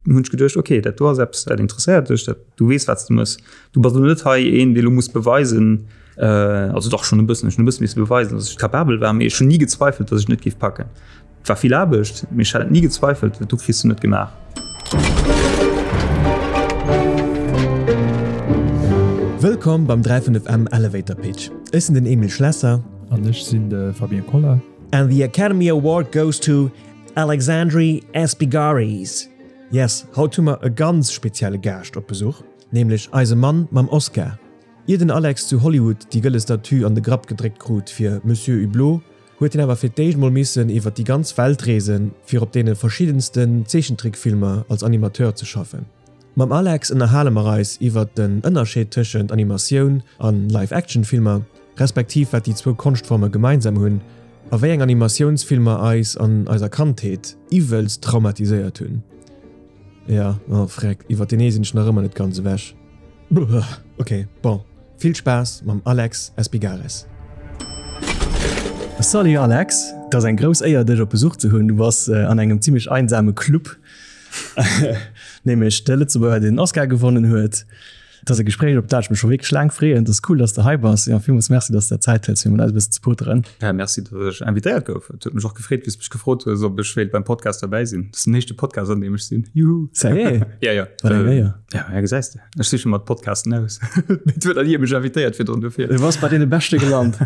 Hunn ech geduecht, okay, dat do ass eppes, dat interesséiert dech, dat du weess, wat s de mëss. Du bass elo net hei een, dee lo muss beweisen, also dach schonn e bëssen, ech hunn e bësse misse beweisen, datt ech capabel war, mee ech hunn ni gezweifelt, datt ech et net géif packen. Et war vill Aarbecht, mee ech hat ni gezweifelt, dat do kriss du net gemaach. Wëllkomm beim 35M Elevator Pitch. Ech sinn den Emile Schlesser. An ech sinn de Fabien Koller. And the Academy Award goes to Alexandre Espigares. Yes, haut hu mer e ganz spezielle Gaascht op Besuch, nämlech eise Mann mam Oscar. Ier den Alex zu Hollywood déi gëlle Statue an de Grapp gedréckt krut fir Monsieur Hublot, huet hien awer fir d'éischt mol missen iwwer déi ganz Welt reesen, fir op deene verschiddensten Zeechentrickfilmer als Animateur ze schaffen. Mam Alex ënnerhale mer eis iwwert den Ënnerscheed tëschent Animatioun a Live-Action-Filmer, respektiv wat déi zwou Konschtforme gemeinsam hunn a wéi eng Animatiounsfilmer eis an eiser Kandheet iwwelst traumatiséiert hunn. Jo, oh freck, iwwert deen ee sinn ech nach ëmmer net ganz ewech. Ok, bon, vill Spaass mam Alex Espigares. Salut Alex, et ass eng grouss Éier dech op Besuch ze hunn. Du bass an engem zimmlech einsame Club, nämlech de Lëtzebuerger deen den Oscar gewonnen huet. Et ass e Gespréich op dat ech mech scho wierklech laang freeën. Et ass cool, dass de hei bass. Jo, villmools Merci, dass de der Zäit hëls fir mat eis e bëssen ze poteren. Ja, merci, dass ech invitéiert gouf. Et huet mech och gefreet, wéi s de mech gefrot hues, ob ech wéilt beim Podcast derbäi sinn. Dat ass den éischte Podcast, an deem ech sinn. Juhu! Sérieux? Ja, ja. Wat eng Éier. Ja, ja, gesäis de. Ech siche mer d'Podcasten aus. Mee et huet nach ni ee mech invitéiert virdrun, dofir. Du bass bei deene Beschte gelant.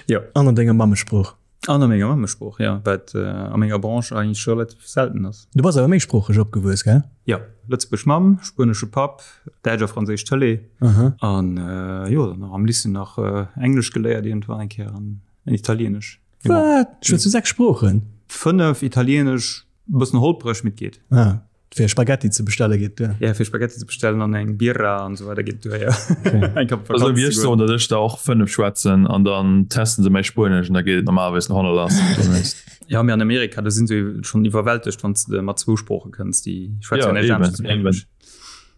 Jo. An an denger Mammesprooch. An a menger Mammesprooch, jo, wat a menger Branche eigentlech relativ selten ass. Du bass awer méisproocheg opgewuess, gell? Jo, lëtzebuergesch Mamm, spuenesche Papp, däitsch a franséisch Tëlee. An jo, dann nach am Lycée nach Englesch geléiert iergendwann eng Kéier an Italienesch. Wat? Schwätz du 6 Sproochen? 5, Italienesch, e bëssen holpreg, mee et geet. Ah. Fir Spaghetti ze bestelle geet duer. Ja, fir Spaghetti ze bestellen an eng Birra an esou weider geet duer, jo. Eng Kéier op Also Vakanz wéi ze ech goen. soen, datt ech der och 5 schwätzen an dann testen se mäi Spuenesch an da geet et normalerweis nach hanner lass. Ja, mee an Amerika, do sinn se schonn iwwerwältegt, wann s de mat zwou Sprooche kënns. Déi schwätze Ja, jo näischt eben, anescht wéi eben. Englesch.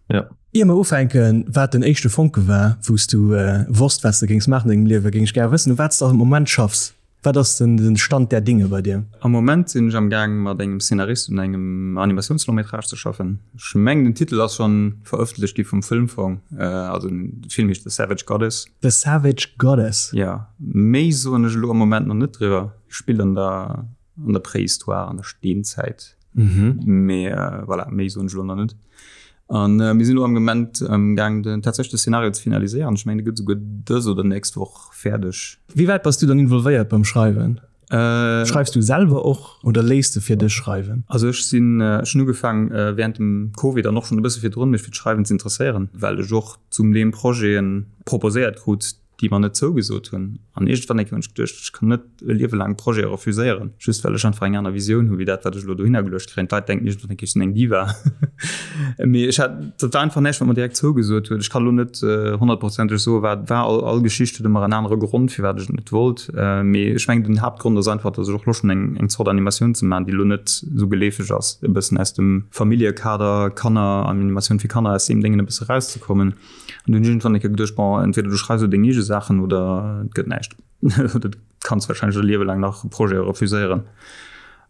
Ja. Ier mer ufänken, wat den éischte Fonke war, wou s du wosst, wat s de géings maachen an dengem Liewen, géing ech gäre wëssen, u wat s de am Moment schaffs. Wat ass den den Stand der Dinge bei dir? Am Moment sinn ech am Gaang mat engem Szenarist un engem Animatiouns-Long-métrage ze schaffen. Ech mengen den Titel ass schonn verëffentlecht gi vum Filmfong, also den Film heescht The Savage Goddess. The Savage Goddess? Jo, méi soen ech elo am Moment nach net driwwer. Spillt an der an der Préhistoire, an der Steenzäit. Mee voilà, méi soen ech elo nach net. An mir sinn elo am Moment am Gaang den tatsächlech de Szenario ze finaliséieren. Ech mengen, dee gëtt esouguer dës oder nächst Woch fäerdeg. Wéi wäit bass du dann involvéiert beim Schreiwen? Schreifs du selwer och oder léiss de fir dech schreiwen? Also ech sinn, ech hunn ugefaang während dem Covid an och schonn e bësse virdrun, mech fir d'Schreiwen ze interesséieren, well ech och zum Deel Projete proposéiert krut, déi mer net zougesot hunn. An iergendwann eng Kéier hunn ech geduecht, ech kann net e Liewe laang Projete refuséieren, just well ech einfach eng aner Visioun hu wéi dat, wat ech elo dohinner geluecht kréien. D'Leit denken iergendwann eng Kéier, ech sinn eng Diva. Mee ech hat, dat war einfach näischt, wat mer direkt zougesot huet. Ech kann elo net honnertprozenteg soen, wat war. All, all Geschicht huet ëmmer en anere Grond, firwat ech et net wollt. Mee ech mengen, den Haaptgrond ass einfach, datt ech och Loscht hunn, eng, eng Zort Animatioun ze maachen, déi elo net esou geleefeg ass, e bëssen aus dem Familljekader, Kanner, Animatioun fir Kanner, aus deem Déngen e bësse erauszekommen. An dunn iergendwann eng Kéier geduecht, bon, entweder du schreifs elo deng eege Saachen oder et gëtt näischt. Oder du kanns warscheinlech e Liewe laang nach Projete refuséieren.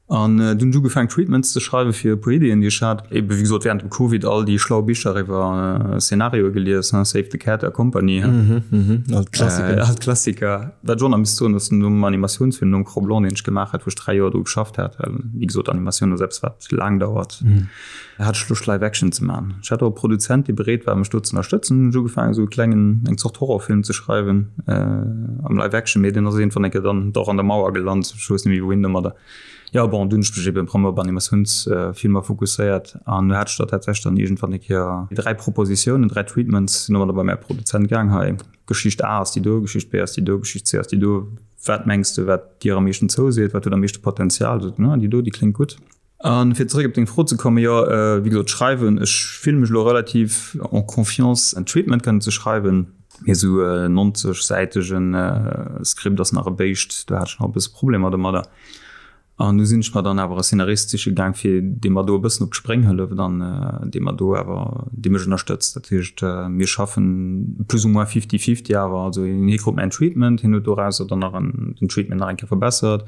An dunn hunn ech ugefaangen, Treatments ze schreiwe fir e puer Ideeën, déi ech hat. Ebe wéi gesot, wärend dem Covid all déi schlau Bicher iwwer Szenarioe gelies, Save the Cat a Company. All d'Klassiker. All d'Klassiker. Wat ech och nach misst soen, ass nom Animatiounsfilm, nom Cro Blanc, deen ech gemaach hat, wou ech 3 Joer dru geschafft hat, well wéi gesot, Animatioun ass eppes, wat laang dauert. Hat ech Loscht Live Action ze man. Ech hat och e Produzent dee bereet war mech do ze ënnerstëtzen. Hunn ech ugefaangen esou e klengen, eng Zort Horrorfilm ze schreiwen am Live Action, mee deen ass iergendwann eng Kéier dann dach an der Mauer gelant. Ech weess net méi wouhin domadder. Jo bon, dunn hunn ech mech eben rëm op Animatiounsfilmer fokusséiert an du hat ech der tatsächlech dann iergendwann eng Kéier 3 Propositiounen, 3 Treatments, sinn domadder bei mäi Produzent gaang, hei Geschicht A ass déi do, Geschicht B ass déi do, Geschicht C ass déi do, wat mengs de wat dir am meeschten zouseet, wat huet am meeschte Potenzial? Sot en, ah déi do déi kléngt gutt. A fir zeréck op deng Fro ze kommen, jo, wéi gesot, schreiwen, ech fille mech elo relativ en confiance en Treatment kënnen ze schreiwen, mee esou e 90 säitege Skript ass nach e Béischt, do hat ech nach e bësse Problemer domadder. An du sinn ech mer dann awer e Szenarist siche gaang, fir dee mer do e bëssen op d'Spréng hëlleft an dee mer do awer, dee mech ënnerstëtzt. Dat heescht, mir schaffen plus ou moins fifty-fifty awer, also hie krut mäin Treatment, hien huet dorausser dann nach en, den Treatment nach eng Kéier verbessert.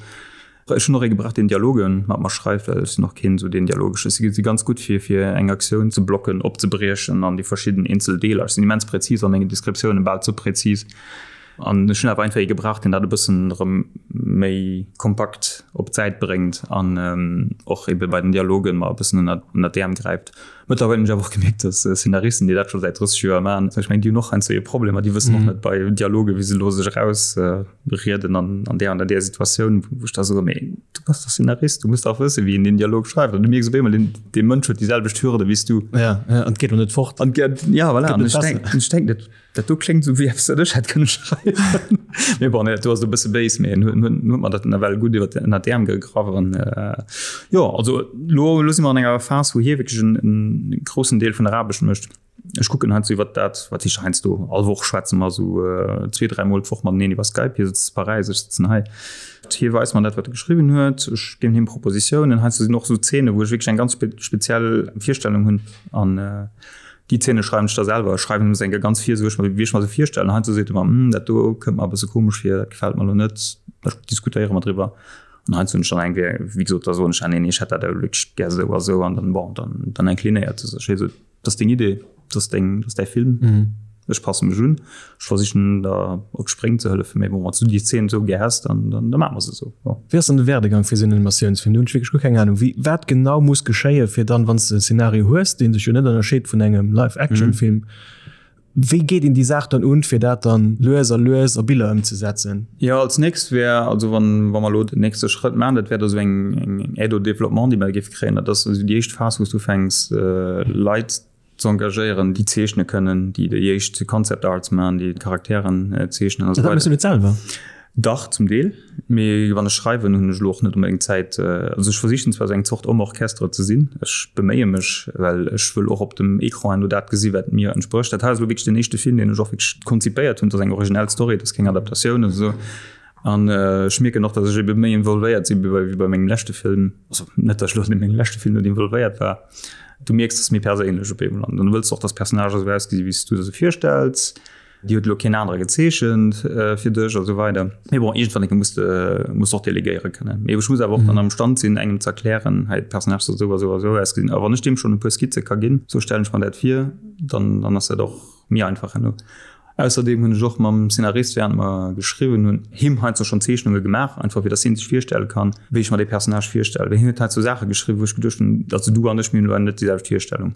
Ech hunn och ee gebraucht, deen Dialoge mat mer schreift, well ech sinn och keen esou deen dialogesch. Ech si ganz gutt fir fir eng Aktioun ze blocken, opzebriechen an déi verschidden eenzel Deeler. Ech sinn immens präzis a mengen Descriptiounen, bal ze präzis. An ech hunn awer einfach ee gebraucht, deen dat e bëssen erëm méi kompakt op d'Säit bréngt an och ebe bei den Dialogen mer e bëssen ënner ënner d'Äerm gräift. Mëttlerweil hunn ech awer och gemierkt, dass Szenaristen, déi dat scho säit 30 Joer maachen, ech mengen, déi hunn och heiansdo hir Problemer, déi wëssen och net bei Dialogen, wéi se elo sech erausrieden an an där an der där Situatioun, wou ech da soen, mee du bass dach Szenarist, du muss dach wëssen, wéi een deen Dialog schreift. An du mierks op eemol, deen dee Mënsch huet déi selwecht Hürde wéi s du. Ja, ja, an et geet och net fort. An et, ja, voilà, an ech denk, ech denk, dat Dat do kléngt esou wéi eppes wat ech hätt kënne schreiwen. Mee bon, dat do ass e bësse béis, mee en huet huet mer dat nawell gutt iwwer ënner d'Äerm gegraff an jo, also lo lo si mer an enger Phas, wou hie wierklech en en groussen Deel vun der Aarbecht mécht. Ech kucken heiansdo iwwer dat, wat heescht heiansdo, all Woch schwätze mer esou zwee, dräimol d'Woch mateneen iwwer Skype. Hie sëtzt zu Paräis, ech sëtzen hei. Hie weist mer dat, wat e geschriwwen huet, ech ginn him Propositiounen. Heiansdo sinn och esou Zeene, wou ech wierklech eng ganz speziell Virstellung hunn an Déi Zeene schreiwen ech da selwer. Ech schreiwen eng Kéier ganz virsuerg, wéi ech mer se virstellen. Heiansdo seet e mer, Hm, dat do kënnt mer e bësse komesch vir, dat gefält mer elo net. Da diskutéiere mer driwwer. An heiansdo hunn ech dann eng Kéier, wéi gesot, da soen ech, ah nee, nee, ech hätt dat awer wierklech gär esou a esou. An dann, bon, dann, dann inclinéiert e sech. Hie sot, Dat ass deng Idee, dat ass deng, dat ass däi Film. Ech passe mech un. Ech versichen der op d'Spréng ze hëllefen. Mee bon, wann s du déi Zeen esou gär häss, dann, dann, da maache mer se esou. Bon. Wéi ass dann de Werdegang fir esou en Animatiounsfilm? Do hunn ech wierklech guer keng Anung. Wéi, wat genau muss geschéien, fir dann, wann s de e Szenario hues, dee sech jo net ënnerscheet vun engem Live-Action-Film, wéi geet een déi Saach dann un, fir dat dann lues a lues a Biller ëmzesetzen? Jo, als nächst wär, also wann, wa mer elo den nächste Schrëtt maachen, dat wär da esou eng, eng Aide au développement, déi mer géife kréien. Dat ass esou déi éischt Phas, wou s du ufänks, Leit z'engagéieren, déi zeechne kënnen, déi déi éischt Concept Arts maachen, déi d'Charakteren zeechnen a sou weider. Dat méchs du net selwer? Dach, zum Deel. Mee wann ech schreiwen, hunn ech elo och net onbedéngt Zäit. Also ech versichen zwar esou eng Zort Homme orchestre ze sinn. Ech beméie mech, well ech wëll och op dem Ecran herno dat gesi wat mir entsprécht. Dat hei ass elo wierklech den éischte Film, deen ech och wierklech konzipéiert hunn. Dat ass eng originell Story, dat ass keng Adaptatioun oder esou. An ech mierken och, datt ech ebe méi involvéiert si wéi bei mengem leschte Film. Also net, datt ech elo an mengem leschte Film net involvéiert war. Du mierks, dat ass méi perséinlech op eemol an dann wëlls de och, datt d'Personnagë esou ausgesi wéi s du der se virstells. Déi huet elo keen anere gezeechent fir dech a sou weider. Mee bon, iergendwann eng Kéier muss de muss de och delegéiere kënnen. Mee ech muss awer och dann am Stand sinn, engem ze erklären, hei d'Personnage soll esou a sou a sou ausgesinn. A wann ech deem schonn e puer Skizze ka ginn, sou stellen ech mer dat vir, dann dann ass dat och méi einfach herno. Ausserdeem hunn ech och mam Szenarist, während mer geschriwwen hunn, him heiansdo schonn Zeechnunge gemaach, einfach fir dass hien sech virstelle kann, wéi ech mer dee Personnage virstellen. Well hien huet heiansdo Saache geschriwwen, wou ech geduecht hunn, also du an ech, mir hunn elo net déi selwecht Virstellung.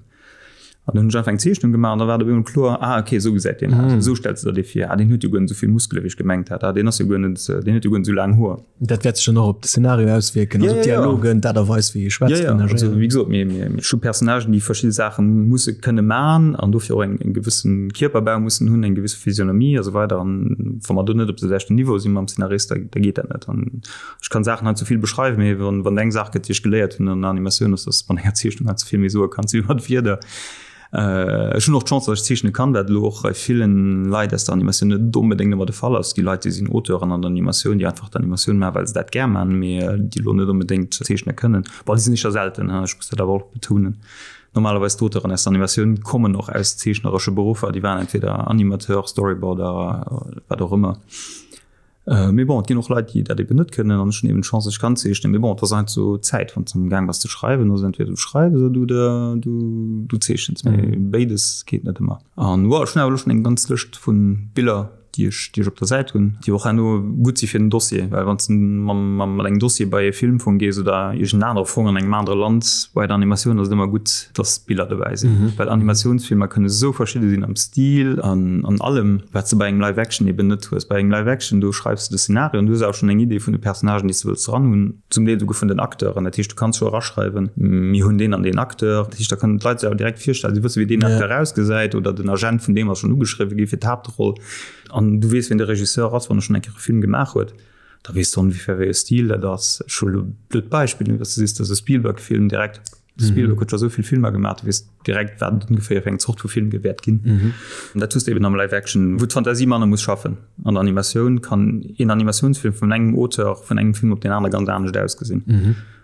An dann hunn ech einfach eng Zeechnung gemaach an da war et op eemol kloer, ah okay, esou gesäit deen aus, esou stells de der dee vir, ah deen huet jo guer net esou vill Muskele wéi ech gemengt hat, ah deen ass jo guer net, deen huet jo guer net esou laang Hoer. Dat wäert sech dann och op de Szenario auswierken, also op d'Dialogen, d'Aart a Weis, wéi e schwätzt. Jo, jo, also wéi gesot, mir, mir, ech hu Personnagen, déi verschidde Saache musse kënne man an dofir och eng, eng gewësse Kierperbau mussen hunn, eng gewësse Physionomie a sou weider. An wa mer do net op de selwechten Niveau si mam Szenarist, da, da geet dat net. An ech kann Saachen hei zu vill beschreiwen, mee wann, wann et eng Saach gëtt, déi ech geléiert hunn an der Animatioun, ass, dass mat enger Zeechnung halt ze vill méi soe kanns wéi mat Wierder. Ech hunn och d'Chance, datt ech zeechne kann, wat elo och bei villen Leit aus der Animatioun net onbedéngt ëmmer de Fall ass. Et gi Leit, déi sinn Auteuren an der Animatioun, déi einfach d'Animatioun maachen, well se dat gär maachen, mee déi elo net onbedéngt zeechne kënnen. Bon, déi sinn éischter selten, ech muss dat awer och betounen. Normalerweis d'Auteuren aus der Animatioun kommen och aus zeechneresche Beruffer, déi waren entweder Animateur, Storyboarder, wat och ëmmer. Mee bon, et ginn och Leit, déi dat eben net kënnen an ech hunn eben d'Chance, ech kann zeechnen. Mee bon, et ass einfach sou Zäit, wann s de am Gaang bass ze schreiwen, ass et entweder du schreifs oder du du du zeechens, mee béides geet net ëmmer. An voilà, ech hunn awer elo schonn eng ganz Lëscht vu Biller, déi ech déi ech op der Säit hunn, déi och herno gutt si fir den Dossier, well wann s de mam mam mat engem Dossier bei e Filmfong gees oder iergend en anere Fong an engem anere Land, bei der Animatioun ass et ëmmer gutt, dass Biller dobäi sinn, well Animatiounsfilmer kënne sou verschidde sinn am Stil an an allem, wat s de bei engem Live Action eben net hues. Bei engem Live Action, do schreifs de de Szenario an du hues awer schonn eng Idee vun de Personnagen, déi s de wëlls dran hunn, zum Deel souguer vun den Acteuren. Dat heescht, du kanns scho eraschreiwen, mir hunn deen an deen Acteur. Dat heescht, da kënnen d'Leit sech awer direkt virstellen, si wësse wéi deen Acteur ausgesäit oder den Agent vun deem ass schonn ugeschriwwe gi fir d'Haaptroll an du weess, wien de Regisseur ass, wann e schonn eng Kéier e Film gemaach huet. Da weess de ongeféier, wéi e Stil dat ass. Ech hu elo e blöd Beispill, dass du sees, dat ass e Spielberg-Film direkt. De Spielberg huet scho sou vill Filmer gemaach, du weess direkt, wat et ongeféier fir eng Zort vu Film wäert ginn. An dat hues de eben am Live-Action, wou d'Fantasie manner muss schaffen. An der Animatioun kann een Animatiounsfilm vun engem Auteur vun engem Film op deen anere ganz anescht ausgesinn.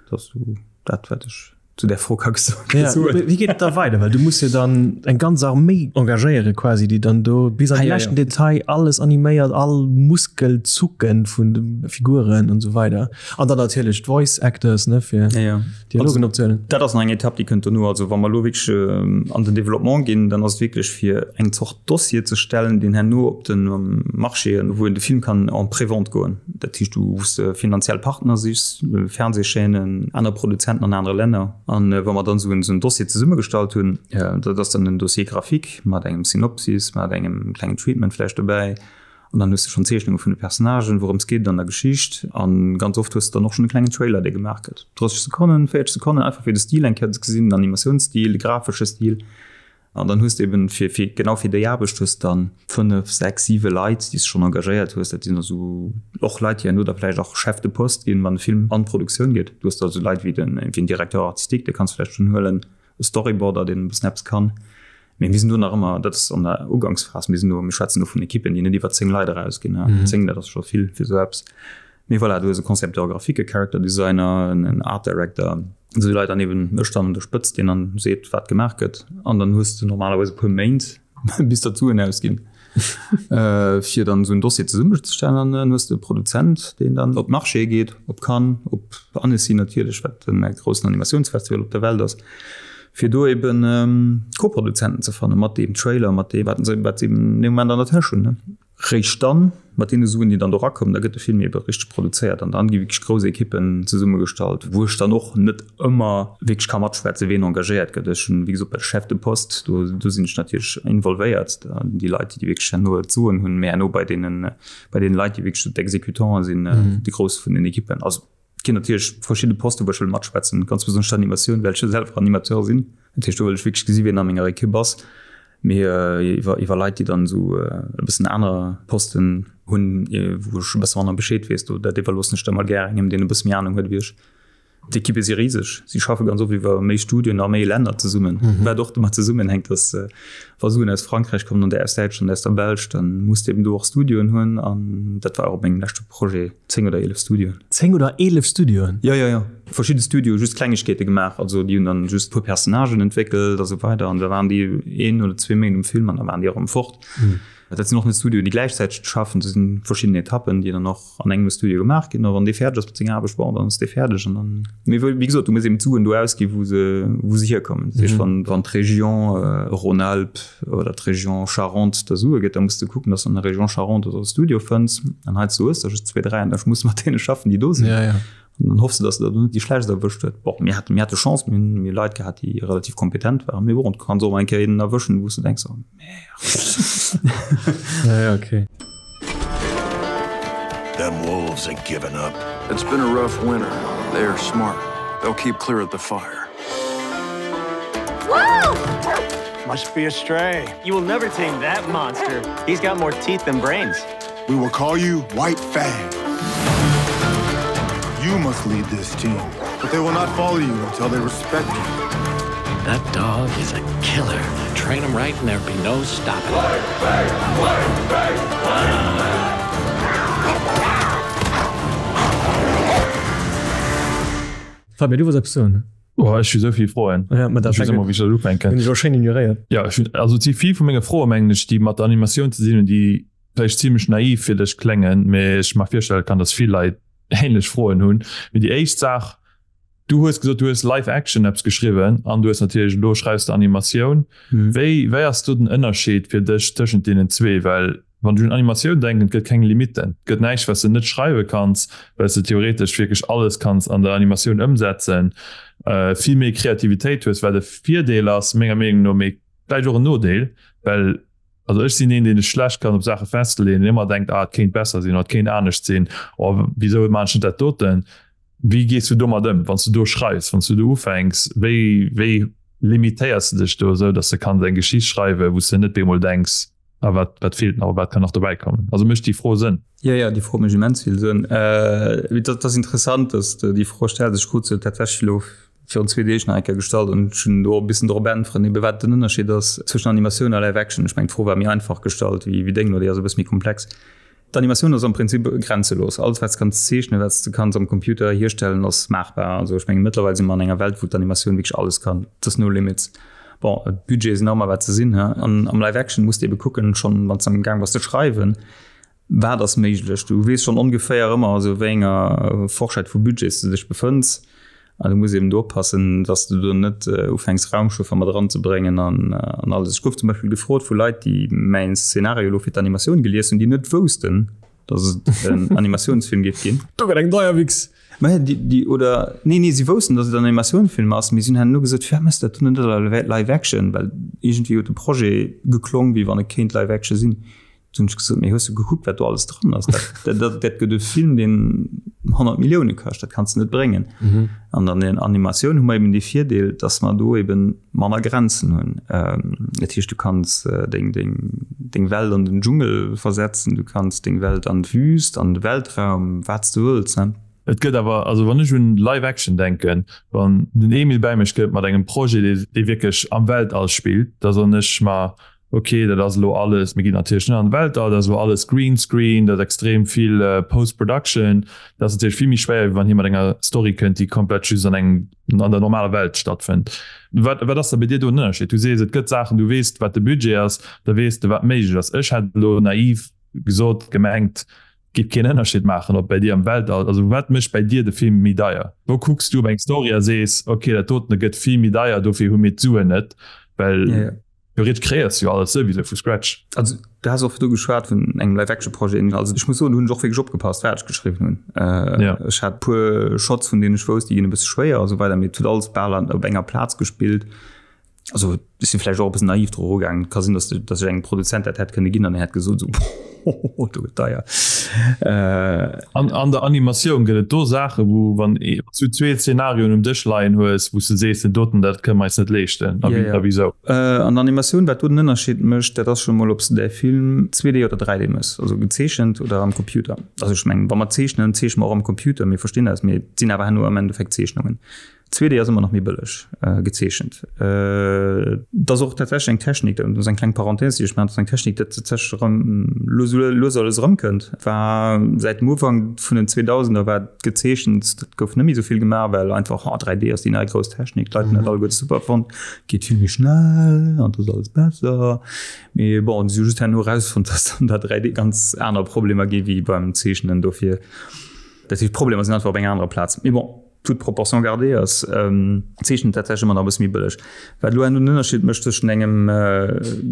Dat ass sou dat, wat ech. Zu där Fro ka soen. Wéi geet et da weider? Well du muss jo dann eng ganz Arméi engagéiere quasi, déi dann do bis an de leschten Detail alles animéiert, all Muskelzucke vun de Figuren an esou weider. An dann natierlech d'Voice Actors, ne, fir Dialogen opzehuelen. Dat ass nach eng Etapp, déi kënnt dono. Also wa mer elo wierklech an den Développement ginn, dann ass et wierklech fir eng Zort Dossier ze stellen, deen herno op de Marchéen, wou een de Film kann en Prévente goen, dat heescht wou s de finanziell Partner sichs, Fernsehchaînen, aner Produzenten an anere Länner. An wa mer dann esou en Dossier zesummegestallt hunn, dat ass dann en Dossier graphique mat engem Synopsis, mat engem klengen Treatment vläicht dobäi, an dann hues de schonn Zeechnunge vun de Personnagen, wourëms geet et an der Geschicht, a ganz oft hues de dann och schonn e klengen Trailer, dee gemaach gëtt, 30 Sekonnen, 40 Sekonnen, einfach fir de Stil eng Kéier ze gesinn, den Animatiounsstil, de grafesche Stil. An dann hues de eben fir, fir genau fir déi Aarbecht hues de dann 5, 6, 7 Leit, déi s de schonn engagéiert hues. Dat sinn also och Leit, déi herno da vläicht och Chef de poste ginn, wann de Film an d'Produktioun geet. Du hues da esou Leit wéi den, wéi en Directeur artistique, dee kanns de vläicht schonn huelen, e Storyboarder, deen e bëssen eppes kann. Mee mir sinn do nach ëmmer, dat ass an der Uganksphas, mir sinn do, mir schwätzen do vun Ekippen, déi net iwwer 10 Leit erausginn. 10, dat ass scho vill fir esou eppes. Mee voilà, du hues e Concepteur graphique, e Character Designer, en Art Director, esou Leit an eben ech dann un der Spëtzt, deen dann seet, wat gemaach gëtt. An dann hues de normalerweis e puer Méint, bis der d'Suen ausginn, fir dann esou en Dossier zesummezestellen. An dann hues de e Produzent, deen dann op d'Marchéë geet, op Cannes, op Annecy natierlech, wat den groussen Animatiounsfestival op der Welt ass, fir do eben Koproduzenten ze fannen, mat deem Trailer, mat deem, wat se eben dee Moment an der Täsch hunn. Réischt dann, mat deene Suen, déi dann do erakommen, da gëtt de Film ebe richteg produzéiert an dann gi wierklech grouss Ekippen zesummegestallt, wou ech dann och net ëmmer wierklech ka matschwätzen, ween engagéiert gëtt. Ech hunn, wéi gesot, bei de Chefs de poste, do, do sinn ech natierlech involvéiert, déi Leit, déi wierklech herno d'Soen hunn, mä herno bei deenen, bei deene Leit, déi wierklech esou d'Exécutanten sinn, déi grouss vun den Ekippen. Also et ginn natierlech verschidde Posten, wou ech wëll matschwätzen, ganz besonnesch d'Animatioun, well ech jo selwer Animateur sinn. Dat heescht, do wëll ech wierklech gesi wien a menger Ekipp ass. Mee iwwer iwwer Leit, déi dann esou e bëssen aner Posten hunn, wou ech e bësse manner Bescheed weess, do dat iwwerloossen ech da mol gär engem, deen e bësse méi Anung huet ewéi ech. D'Ekippe si riseg, si schaffe ganz oft iwwer méi Studioen a méi Länner zesummen, wat och domat zesummenhänkt, datt wa Suen aus Frankräich kommen an där aus Däitschland, aus der Belsch, dann muss de eben do och Studioen hunn an dat war och op mengem leschte Projet 10 oder 11 Studioen. 10 oder 11 Studioen? Jo, jo, jo. Verschidde Studioe just Klengegkeete gemaach, also déi hunn dann just e puer Personnagen entwéckelt a sou weider an da waren déi een oder zwee Méint um Film an da waren déi erëm fort. Dat sinn och net Studioen, déi gläichzäiteg schaffen, dat si verschidden Etappen, déi dann och an engem Studio gemaach ginn a wann dee fäerdeg ass mat senger Aarbecht, bon, dann ass dee fäerdeg an dann, mee wéi gesot, du muss eben d'Suen do ausginn, wou se, wou se hierkommen. Dat heescht, wann, wann d'Region Rhône-Alpes oder d'Region Charente der Sue gëtt, da muss de kucken, dass du an der Région Charente e Studio fënns an heiansdo hues de just zwee, dräi an da muss de mat deene schaffen, déi do sinn. Ja, ja. An dann hoffs de, dass de der net déi schlechtst erwëscht huet. Bon, mir haten, mir hate Chance, mir hunn mir Leit gehat, déi relativ kompetent waren, mee bon, du kanns och eng Kéier een erwëschen, wou s de denks, oh merde. Ja, ja, okay. Them wolves ain't giving up. It's been a rough winter. They are smart. They'll keep clear of the fire. Must be a stray. You will never tame that monster. He's got more teeth than brains. We will call you White Fang. You must lead this team, but they will not follow you until they respect you. That dog is a killer. Train him right and there'll be no stopping. White Fang! White Fang! White Fang! Fabien, du wolls eppes soen? Oh, ech hu souvill Froen. Ja, ma dat ech wéi ech dat ufänken. Hunn ech och schéin ignoréiert. Ja, ech hunn also et si vill vu menge Froe mengen ech, déi mat der Animatioun ze sinn hunn, déi vläicht zimmlech naiv fir dech kléngen, mee ech mer virstelle kann, datt vill Leit ähnlech Froen hunn. Mee déi éischt Saach, du hues gesot, du hues Live Action eppes geschriwwen an du hues natierlech elo schreifs de Animatioun. Wéi wéi ass do den Ënnerscheed fir dech tëschent deenen zwee? Well wann ech un Animatioun denken, et gëtt keng Limitten, et gëtt näischt wat s de net schreiwe kanns, well s de theoretesch wierklech alles kanns an der Animatioun ëmsetzen, vill méi Kreativitéit hues, wat e Virdeel ass menger Meenung no, mee vläicht och en Nodeel, well also ech sinn een, deen sech schlecht kann op Saache festleeën, deen ëmmer denkt, ah et kéint besser sinn oder et kéint anescht sinn, oh wisou maan ech net dat doten? Wéi gees du domat ëm, wann s du do schreifs, wann s du do ufänks, wéi wéi limitéiers de dech do esou, datt s de kanns eng Geschicht schreiwen, wou s de net bemol denks, A wat, wat feelt nach, wat kann nach dobäi kommen? Also mécht déi Fro Sënn? Jo, jo, déi Fro mécht immens vill Sënn. Äh, dat ass interessant, dass de déi Fro stells. Ech krut se tatsächlech elo virun zwee Deeg nach eng Kéier gestallt an ech hunn do och e bissen drop äntweren, ebe wat den Ënnerscheed ass zwëschen Animatioun a Live Action. Ech mengen, d'Fro war méi einfach gestallt wéi, wéi deng elo, déi ass e bësse méi komplex. D'Animatioun ass am Prinzip grenzelos. Alles wat s kanns zeechnen, wat s de kanns am Computer hierstellen, ass maachbar. Also ech mengen mëttlerweil si mer an enger Welt, wou d'Animatioun wierklech alles kann. Et ass no limits. Bon, d'Budgete sinn nach ëmmer wat se sinn, he. An am Live Action muss de ebe kucken, schonn wann s de am gaang bass ze schreiwen, wat ass méiglech. Du weess schonn ongeféier ëmmer, also wéi enger Forschett vu Budgets de dech befënns. An du muss eben do oppassen, dass du do net ufänks Raumschëffer mat eranzebréngen an an alles. Ech gouf zum Beispill gefrot vu Leit, déi mäin Szenario elo fir d'Animatioun gelies hunn, déi net woussten, dass et en Animatiounsfilm géif ginn. Do gëtt eng deier Wichs! Mä déi, déi, oder nee, nee, si woussten, dass et en Animatiounsfilm ass, mee si hunn herno gesot, Firwat méchs de dat dann net a Live Action? Well iergendwéi huet de Projet geklong, wéi wann et kéint Live Action sinn. Hunn ech gesot, mee hues du gekuckt, wat do alles dran ass? Dat, dat, dat gëtt e Film, deen 100 Millioune kascht, dat kanns du net bréngen. Mhm. An an den Animatioun hu mer eben dee Virdeel, dass mer do eben manner Grenzen hunn. Ähm, dat heescht, du kanns äh, deng, deng, deng Welt an den Dschungel versetzen, du kanns deng Welt an d'Wüst, an de Weltraum, wat s du wëlls. Ne? Et gëtt awer, also wann ech un Live Action denken, wann den Emil bäi mech kënnt mat engem Projet, dee, dee wierklech am Weltall spillt, da soen ech mer, Ok, dat ass elo alles, mir ginn natierlech net an de Weltall, dat ass elo alles Green Screen, dat ass extrem vill Post Production, dat ass natierlech vill méi schwéier, wéi wann hie mat enger Story kënnt, déi komplett just an engem, an der normaler Welt stattfënnt. Wat, wat ass da bei dir do den Ënnerscheed? Du sees, et gëtt Saachen, du weess, wat de Budget ass, da weess de, wat méiglech ass. Ech hätt elo naiv gesot, gemengt, et géif keen Ënnerscheed maachen, ob bei dir am Weltall, also wat mécht bei dir de Film méi deier? Wou kucks du op eng Story a sees, ok, dat dotene gëtt vill méi deier, dofir hu mir d'Suen net, well. Theoretisch kreéiers du jo alles souwisou vu Scratch. Also du has och do geschwat vun engem Live-Action-Projet. Also ech muss soen, do hunn ech och wierklech opgepasst, wat ech geschriwwen hunn. Äh, ja. Ech hat puer Shots, vun deenen ech wousst, déi ginn e bësse schwéier a sou weider, mee et huet alles bal an, op enger Plaz gespillt. Also ech si vläicht och e bëssen naiv dru erugaangen. Et ka sinn, datt, datt ech engem Produzent dat hätt kënne ginn an en hätt gesot, esou, do gëtt deier. Äh. An, an der Animatioun gëtt et do Saachen, wou wann du zwee Szenarioen um Dësch leien hues, wou s de sees, den doten, dat kënne mer eis net leeschten, a ja, ja. wisou? Äh, an der Animatioun, wat do den Ënnerscheed mécht, dat ass scho mol, ob s de däi Film 2D oder 3D méchs, also gezeechent oder am Computer. Also ech mengen, wa mer zeechnen, zeechne mer och am Computer, mir verstinn eis, mee et sinn awer herno am Endeffekt Zeechnungen. 2D ass ëmmer nach méi bëlleg äh, gezeechent. Äh, dat ass och tatsächlech eng Technik, dat ass eng kleng Parenthèse, déi ech maachen, dat ass eng Technik, déi tatsächlech erëm lues lues alles erëmkënnt. War säit dem Ufank vun den 2000er war gezeechent, dat gouf net méi esou vill gemaach, well einfach oh, 3D ass déi nei grouss Technik, d'Leit hunn dat alleguerte super fonnt, geet vill méi schnell an dat ass alles besser. Mee bon, si hu just herno erausfonnt, dass dann dat 3D ganz aner Problemer gi wéi beim Zeechnen. Dofir, dat heescht, d'Problemer sinn einfach op enger anerer Plaz. Mee bon. Toute proportion gardée ass Zeechnen tatsächlech ëmmer nach e bësse méi bëlleg. Wat elo den Ënnerscheed mécht tëschent engem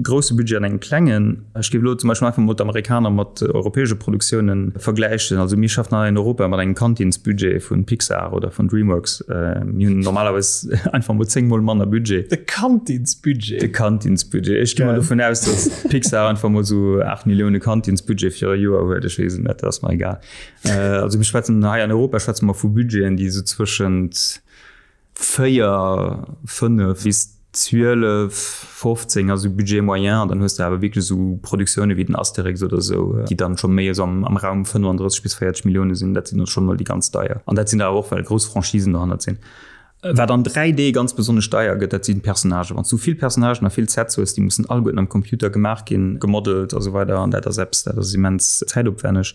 grousse Budget an engem klengen, ech géif elo zum Beispill einfach mol d'Amerikaner mat europäesche Produktiounen vergläichen. Also mir schaffen hei an Europa mat engem Kantinsbudget vu Pixar oder vun Dreamworks. Mir hunn normalerweis einfach mol 10 mol manner Budget. De Kantinsbudget? De Kantinsbudget. Ech gi mol dovun aus, datt Pixar einfach mol esou 8 Millioune Kantinsbudget fir e Joer huet. Ech weess et net, dat ass mer egal. Äh, also mir schwätzen hei an Europa schwätze mer vu Budgeten, déi esou zwëschent 4, 5 bis 12, 15, also Budget moyen, an dann hues de awer wierklech esou Produktioune wéi den Asterix oder esou, déi dann scho méi esou am, am Raum 35 bis 40 Millioune sinn. Dat sinn dann schonn mol déi ganz deier. An dat sinn awer och, well grouss Franchisen dohannert sinn. Wat an 3D ganz besonnesch deier gëtt, dat sinn d'Personnagen. Wann s du vill Personnagen a vill Sets hues, déi mussen alleguerten am Computer gemaach ginn, gemodelt a sou weider an dat ass eppes, dat ass immens zäitopwänneg.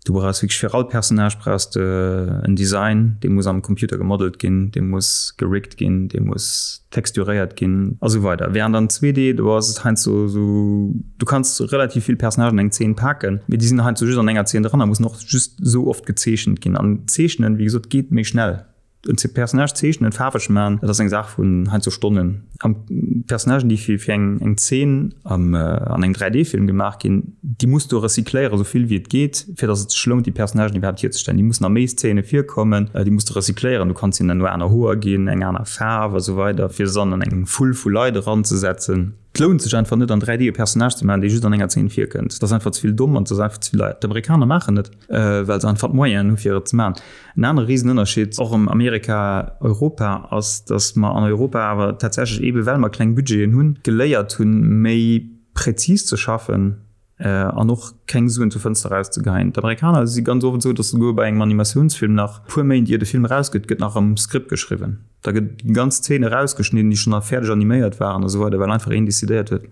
Du brauchs wierklech fir all Personnage brauchs de en Design, dee muss am Computer gemodelt ginn, dee muss geriggt ginn, dee muss texturéiert ginn a sou weider. Während an 2D, do ass et heiansdo sou, du kanns relativ vill Personnagen an eng Zeen paken, mee déi sinn heiansdo just an enger Zeen dran a mussen och just sou oft gezeechent ginn. An zeechnen, wéi gesot, geet méi schnell. En Personnage zeechnen, faarweg man, dat ass eng Saach vun heiansdo Stonnen. An d'Personnagen, déi fir fir eng eng Zeen am an engem 3D-Film gemaach ginn, déi muss du recycléieren, esou vill wéi et geet, fir datt et sech lount, déi Personnagen iwwerhaapt hierzestellen. Déi mussen a méi Szene virkommen, déi muss du recycléieren. Du kanns hinnen dann aner Hoer ginn, eng aner Faarf a sou weider, fir se dann an eng Foule vu Leit eranzesetzen. Et lount sech einfach net, an 3D e Personnage ze maachen, dee just an enger Zeen virkënnt. Dat ass einfach ze vill domm an et ass einfach ze vill deier. D'Amerikaner maachen et, well se einfach d'Moyenen hu fir et ze maachen. En anere Risenënnerscheed och ëm Amerika, Europa ass, datt mer an Europa awer tatsächlech, eebe well mer kleng Budgeten hunn, geléiert hunn, méi präzis ze schaffen an och keng Suen zur Fënster erauszegeheien. D'Amerikaner si ganz oft esou, datt souguer bei engem Animatiounsfilm nach e puer Méint ier de Film erausgëtt, gëtt nach am Skript geschriwwen. Da gëtt déi ganz Zeen erausgeschnidden, déi schonn fäerdeg animéiert waren a sou weider, well einfach een decidéiert huet.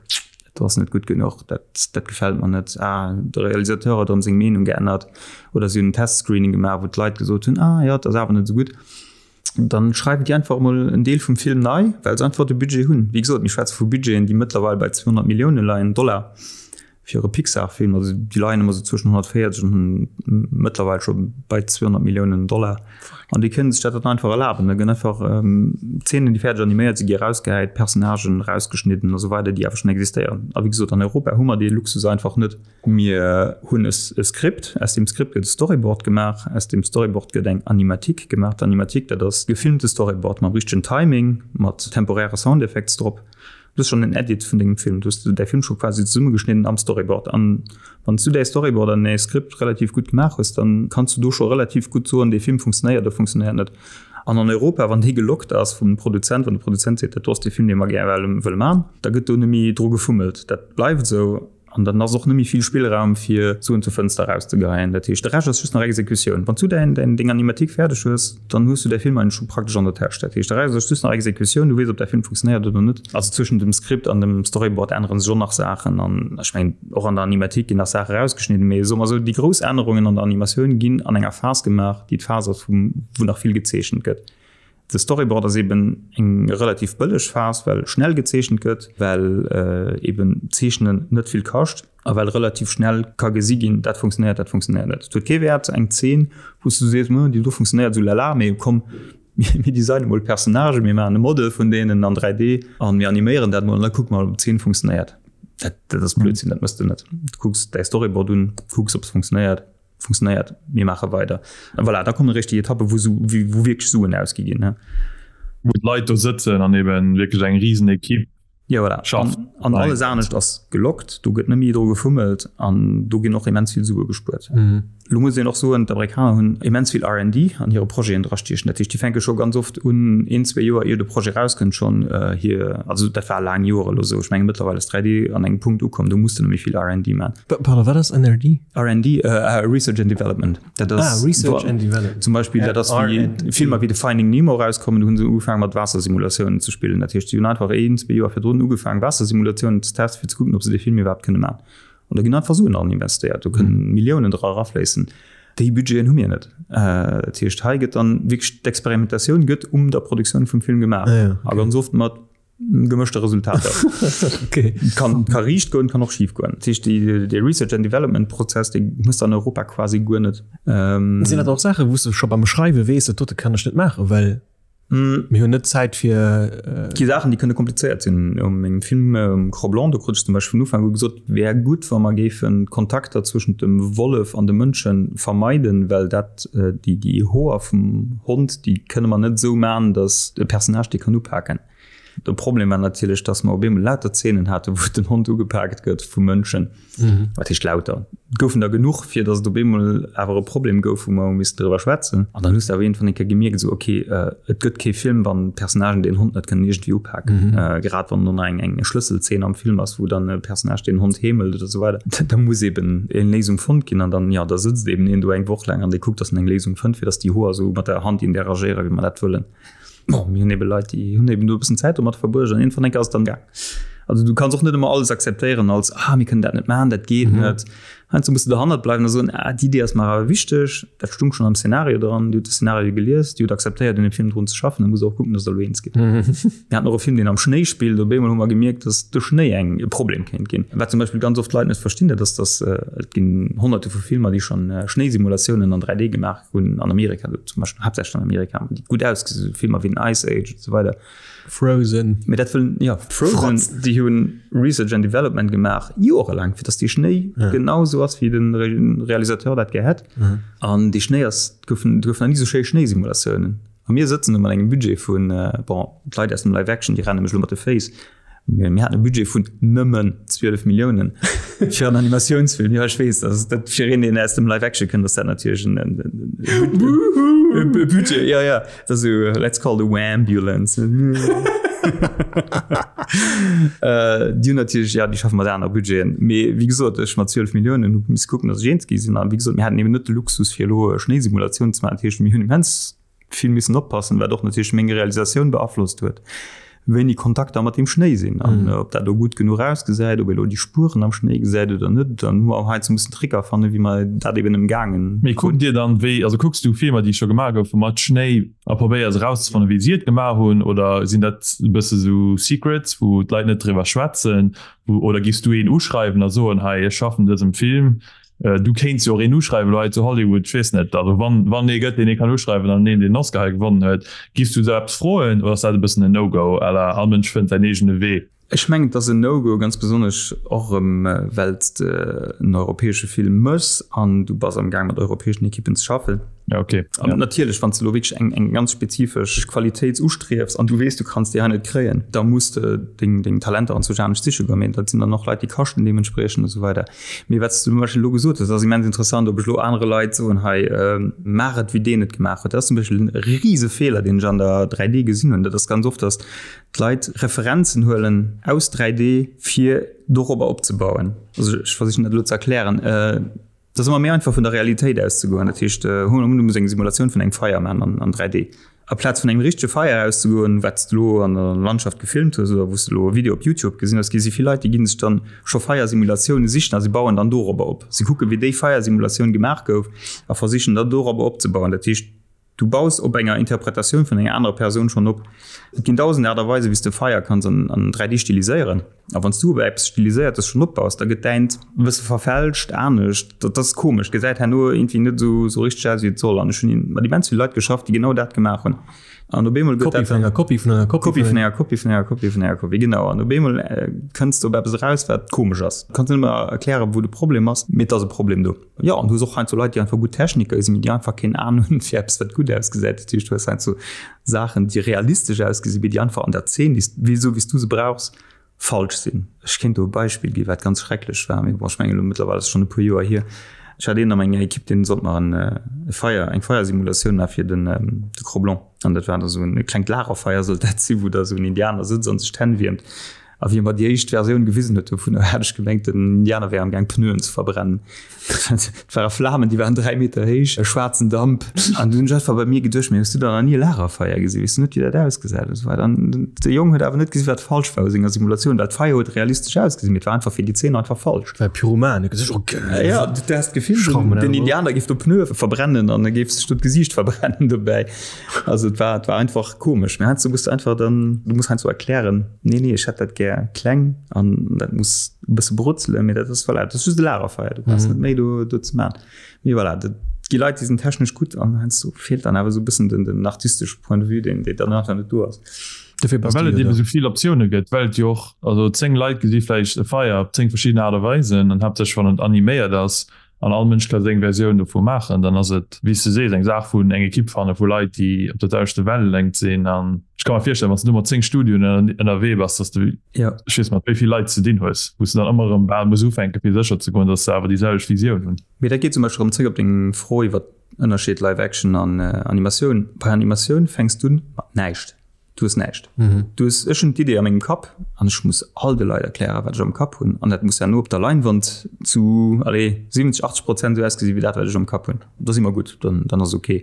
Do ass net gutt genuch, dat, dat gefält mer net. Ah, de Realisateur huet erëm seng Meenung geännert. Oder si hunn en Testscreening gemaach, wou d'Leit gesot hunn, ah jo, dat ass awer net esou gutt. Dann schreiwen déi einfach emol en Deel vum Film nei, well se einfach de Budget hunn. Wéi gesot, mir schwätze vu Budgeten, déi mëttlerweil bei 200 Millioune leien, Dollar, fir e Pixar-Film. Also déi leien ëmmer sou zwëschen 140 an mëttlerweil scho bei 200 Milliounen Dollar. An déi kënnen sech dat dann einfach erlaben. Da gënn einfach Zeenen, déi fäerdeg animéiert sinn, gi erausgehäit, Personnagen erausgeschnidden a sou weider, déi awer schonn existéieren. A wéi gesot, an Europa hu mer dee Luxus einfach net. Mir hunn e Skript, aus deem Skript gëtt e Storyboard gemaach, aus deem Storyboard gëtt eng Animatique gemaach. D'Animatique, dat ass gefilmte Storyboard mam richtegen Timing, mat temporäre Soundeffects drop. Du hues schonn en Edit vun dengem Film, du hues däi Film scho quasi zesummegeschnidden am Storyboard. An wann s du däi Storyboard an däi Skript relativ gutt gemaach hues, dann kanns du do scho relativ gutt soen, dee Film funktionéiert oder funktionéiert net. An an Europa, wann dee gelockt ass vum Produzent, wann de Produzent seet, dat do ass dee Film, dee mer gär wëlle man, da gëtt do net méi dru gefummelt. Dat bleift esou. An dann ass och net méi vill Spillraum fir Suen zur Fënster erauszegeheien. Dat heescht, de Rescht ass just nach Exekutioun. Wann s du däin, däin, deng Animatique fäerdeg hues, dann hues du däi Film eigentlech scho praktesch an der Täsch. Dat heescht, de Rescht ass just nach Exekutioun, du weess, ob däi Film funktionéiert oder net. Also zwëschen dem Skript an dem Storyboard ännere sech och nach Saachen an ech mengen, och an der Animatique ginn nach Saache erausgeschnidden. Mee soe mer esou, déi grouss Ännerungen an der Animatioun ginn an enger Phas gemaach, déi d'Phas ass, wou, wou nach vill gezeechent gëtt. De Storyboard ass eben eng relativ bëlleg Phas, well schnell gezeechent gëtt, well eben Zeechnen net vill kascht a well relativ schnell ka gesi ginn, dat funktionéiert, dat funktionéiert net. Et huet kee Wäert eng Zeen, wou s du sees, hm, déi do funktionéiert esou lala, mee komm, mir designen mol d'Personnagë, mir maachen e Model vun deenen an 3D an mir animéieren dat mol an da kucke mer, ob d'Zeen funktionéiert. Dat, dat ass Blödsinn, dat mëss de net. Du kucks däi Storyboard un, kucks, ob se funktionéiert. Funktionéiert, mir maache weider. A voilà, da kommen eréischt déi Etappe wou Su, wou wierklech Suen ausgi ginn. Wou d'Leit do sëtzen an eben wierklech eng risen Equipe Ja, voilà. schafft. An, an alles anescht ass gelockt, do gëtt net méi dru gefummelt an do ginn och immens vill Sue gespuert. Elo muss een och soen, d'Amerikaner hunn immens vill R&D an hire Projeten drastiechen. Dat heescht, déi fänke scho ganz oft un, een, zwee Joer ier de Projet erauskënnt, schonn hir, also dat war laang Joer elo esou, ech menge mëttlerweil ass 3D an engem Punkt ukomm, do muss de net méi vill R&D maachen. Pardon, wat ass NRD? R&D, Research and Development. Dat ass, ah, Research and Development. Zum Beispill, dat ass wéi Filmer wéi The Finding Nemo erauskommen, do hu se ugefaangen mat Waassersimulatiounen ze spillen. Dat heescht, si hunn einfach een, zwee Joer virdrun ugefaangen Waassersimulatiounen ze testen, fir ze kucken, ob se dee Film iwwerhaapt kënne maachen. An do ginn einfach Suen dran investéiert, do kënnen Milliounen dra erafléissen. Déi Budgeten hu mir net. Dat heescht, hei gëtt dann wierklech d'Experimentatioun gëtt um der Produktioun vum Film gemaach. A ganz oft mat gemëschte Resultater. okay. Kann, kann riicht goen, kann och schief goen. Dat heescht, déi, dee Research and Development Prozess, dee muss an Europa quasi guer net. Ähm, Sinn dat och Saachen, wou s du scho beim Schreiwe weess, dat dote kann ech net maachen, well mm. mir hunn net Zäit fir. Äh Gi Saachen, déi kënne komplizéiert sinn. Um mengem Film ähm, Cro-Blanc, do krut ech zum Beispill vun Ufank u gesot, wär gutt, wa mer géifen d'Kontakter zwëschent dem Wollef an de Mënsche vermeiden, well dat äh, déi, déi Hoer vum Hond, déi kënne mer net esou man, datt de Personnage déi kann upaken. De Problem war natierlech, dass mer op eemol lauter Zeenen haten, wou den Hond ugepaakt gëtt vu Mënschen. Mhm. Wat heescht lauter? Et goufen der genuch, fir dass et op eemol awer e Problem gouf, wou mer hu missen driwwer schwätzen. An dann hues de awer iergendwann eng Kéier gemierkt, esou, okay, et gëtt kee Film, wann d'Personnagen deen Hond net kënnen iergendwéi upaken. Mhm. Grad wann do nach eng, eng Schlësselzeen am Film ass, wou dann e Personnage deen Hond heemelt oder esou weider. Da muss eben eng Léisung fonnt ginn. An dann, jo, da sëtzt eben een do eng Woch laang an dee kuckt, dass en eng Léisung fënnt, fir dass déi Hoer esou mat der Hand interagéieren, wéi mer dat wëllen. Bon, mir hunn ebe Leit, déi hunn eben do e bëssen Zäit domat verbruecht an iergendwann eng Kéier ass et dann gaang. Also du kanns och net ëmmer alles akzeptéieren als ah, mir kënnen dat net maachen, dat geet mhm. net. Heiansdo muss du derhannert bleiwen a soen, ah, déi Idee ass mer awer wichteg, dat stung schon am Szenario dran, Dir hutt de Szenario gelies, Dir hutt akzeptéiert, un dem Film drun ze schaffen, dann muss och kucken, dass der elo eens gitt. Mhm. Mir haten och e Film, deen am Schnéi spillt, op eemol hu mer gemierkt, dass de Schnéi eng e Problem kéint ginn. Wat zum Beispill ganz oft d'Leit net verstinn, dat ass, dass äh, et ginn honnerte vu Filmer, déi schon äh, Schnéisimulatiounen an 3D gemaach hunn an Amerika, zum Beispill haaptsächlech an Amerika, déi gutt ausgesinn, Filmer wéi den Ice Age und so weiter. Frozen. Mee dat wëllen, ja, Frozen, déi hunn Research and Development gemaach, jorelaang, fir dass dee Schnéi ja. genau sou ass, wéi den Realisateur dat gär hätt. Mhm. An dee Schnéi ass, goufen, goufen nach ni sou schéi Schnéisimulatiounen. A mir sëtzen do mat engem Budget vun, bon, d'Leit aus dem Live Action, déi renne mech elo mat de Féiss, Mir haten e Budget vun nëmmen 12 Milliounen fir en Animatiounsfilm. Jo, ech weess, dat ass dat fir een, deen aus dem Live Action kënnt, ass dat natierlech en, en, en Budget. Ja, ja, dat ass esou, let's call the Wambulance. Déi hunn natierlech, ja, déi schaffe mat aner Budgeten. Mee wéi gesot, ech mat 12 Milliounen hu misse kucken, datt ech eens gi sinn. An wéi gesot, mir haten eben net de Luxus, fir elo Schnéisimulatiounen ze maachen. Dat heescht, mir hunn immens vill missen oppassen, wat och natierlech meng Realisatioun beaflosst huet. Wéini Kontakter mat deem Schnéi sinn an ob dat elo gutt genuch ausgesäit, ob ee elo déi Spueren am Schnéi gesäit oder net. Dann hu mer och heiansdo mussen Tricker fannen, wéi mer dat eben ëmgaangen Mee kuckt Dir dann, wéi, also kucks du Filmer, déi scho gemaach goufe mat Schnéi a probéiers erauszefannen, wéi si et gemaach hunn? Oder sinn dat e bësse sou Secrets, wou d'Leit net driwwer schwätzen? Wou, oder giffs du een uschreiwen a soen, hei ech schaffen dësem Film, Du kéints jo och een uschreiwen elo hei zu Hollywood, ech weess net, also wann wann ee gëtt deen ee kann uschreiwen an een deen en Oscar hei gewonnen huet, giffs du esou eppes froen oder ass dat e bëssen en No-Go à la all Mënsch fënnt säin eegene Wee? Ech mengen et ass en No-Go, ganz besonnesch och erëm well s de en europäesche Film méchs an du bass am Gaang mat europäeschen Ekippen ze schaffen. Ja, okay. An natierlech wann s de elo wierklech eng eng ganz spezifesch Qualitéit ustriefs an du weess du kanns déi hei net kréien, da muss de deng deng Talenter anzwousch anescht siche goen. Mee dat sinn dann och Leit déi kaschten deementspriechend a sou weider. Mee wat s du zum Beispill elo gesot hues, ass immens interessant, ob ech elo anere Leit soen, hei maach et wéi deen et gemaach huet. Dat ass zum Beispill e rise Feeler, deen ech an der 3D gesinn hunn. Dat ass ganz oft, datt d'Leit Referenzen huelen aus 3D, fir dorobber opzebauen. Also ech versichen dat elo ze erklären. Et ass ëmmer méi einfach vun der Realitéit auszegoen. Dat heescht, hu du muss eng Simulatioun vun engem Feier maachen an 3D. Aplaz vun engem richtege Feier auszegoen, wat s de elo an der Landschaft gefilmt hues oder wou s de elo e Video op Youtube gesinn hues, gi si vill Leit, déi gi sech dann scho Feiersimulatioune sichen a si bauen dann dorobber op. Si kucke wéi déi Feiersimulatioun gemaach gouf a versichen da dorobber opzebauen. Dat heescht, du baus op enger Interpretatioun vun enger anerer Persoun schonn op. Et ginn dausend Aart a Weise wéi s de Feier kanns an 3D stiliséieren. A wann s du op eppes Stiliséiertes schonn opbaus, da gëtt däint e bësse verfälscht, anescht. Dat ass komesch, gesäit herno iergendwéi net esou esou richteg aus, wéi et soll. An ech hunn mat immens vill Leit geschafft, déi genau dat gemaach hunn. An op eemol gëtt dat. Kopie vun enger Kopie vun enger Kopie. Kopie vun enger Kopie vun enger Kopie vun enger Kopie, genau. An op eemol kënns de op eppes eraus, wat komesch ass. Du kanns net ëmmer erklären, wou de Problem ass, mee et ass e Problem do. Jo, an du hues och heiansdo Leit, déi einfach gutt Techniker sinn, mee déi einfach keen Aen hunn fir eppes, wat gutt ausgesäit. Dat heescht, du hues heiansdo Saachen, déi realistesch ausgesinn, mee déi einfach an der Zeen, déi s, wéi esou wéi s du se brauchs, falsch sinn. Ech kéint do e Beispill ginn, wat ganz schrecklech war, mee bon, ech mengen elo mëttlerweil ass et schonn e puer Joer hier. Ech hat een a menger Ekipp, deen sollt mer en e Feier, eng Feiersimulatioun maache fir den de Cro-Blanc. An dat war da sou en klengt Lagerfeier sollt dat sinn, wou da sou en Indianer sëtzt an sech d'Hänn wiermt. A wéi e mer déi éischt Versioun gewisen huet dovunner, hat ech gemengt, den Indianer wär am Gaang Pneuen ze verbrennen. Et ware Flamen, déi waren 3 Meter héich, e schwaarzen Damp. An dunn hunn ech einfach bei mir geduecht, Mee hues du dann nach ni e Lagerfeier gesinn? Weess du net, wéi dat ausgesäit? An esou weider. An de Jong huet awer net gesinn, wat falsch war u senger Simulatioun, well d'Feier huet realistesch ausgesinn, mee et war einfach fir déi Zeen einfach falsch. War Pyroman, huet gesot, oh geil. Ja, du has d'Gefill, den Indianer géif do Pneue verbrennen an e géif sech do d'Gesiicht verbrennen dobäi. Also et war, et war einfach komesch. Mee heiansdo muss du einfach dann, du muss heiansdo erklären, nee, nee, ech hätt dat gär kleng an dat muss e bësse brutzelen, mee dat ass, voilà, dat ass just e Lagerfeuer, du brauchs net méi do, do ze maachen. Mee voilà, dat gi Leit, déi sinn technesch gutt an heiansdo feelt dann awer esou e bëssen den, den artistesche Point de vue, deen, deen dann einfach net do ass. Dofir bass du jo Well et do. ebe sou vill Optioune gëtt, well et jo och, also 10 Leit gesi vläicht e Feier op 10 verschidden Aart a Weisen an haaptsächlech wann et animéiert ass, an all Mënsch ka seng Versioun dovu maachen, dann ass et, wéi s de sees, eng Saach vun eng Ekipp fanne vu Leit, déi op der selwechte Wellelängt sinn. An ech ka mer virstellen, wann s de do mat 10 Studioen ënnerwee bass, datt s de, ech weess mat wéi vill Leit ze dinn hues, wou s de dann ëmmer erëm bal muss ufänken, fir sécher ze goen, datt se awer déi selwecht Visioun hunn. Mee dat geet zum Beispill erëm zréck op deng Fro iwwer Ënnerscheed Live Action an Animatioun. Bei Animatioun fänks du un mat näischt. Du hues näischt. Du hues, ech hunn d'Idee a mengem Kapp an ech muss all de Leit erklären, wat ech am Kapp hunn. An dat muss herno op der Leinwand zu, allez, 70, 80 Prozent esou ausgesi wéi dat, wat ech am Kapp hunn. Da si mer gutt, dann, dann ass ok.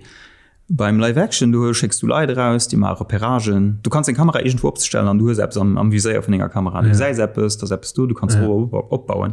Beim Live Action, do schécks du Leit eraus, déi maache Repéragen. Du kanns deng Kamera iergendwou opstellen an du hues eppes am, am Viséier vun denger Kamera. Du gesäis eppes, da ass eppes do, du kanns dorobber opbauen.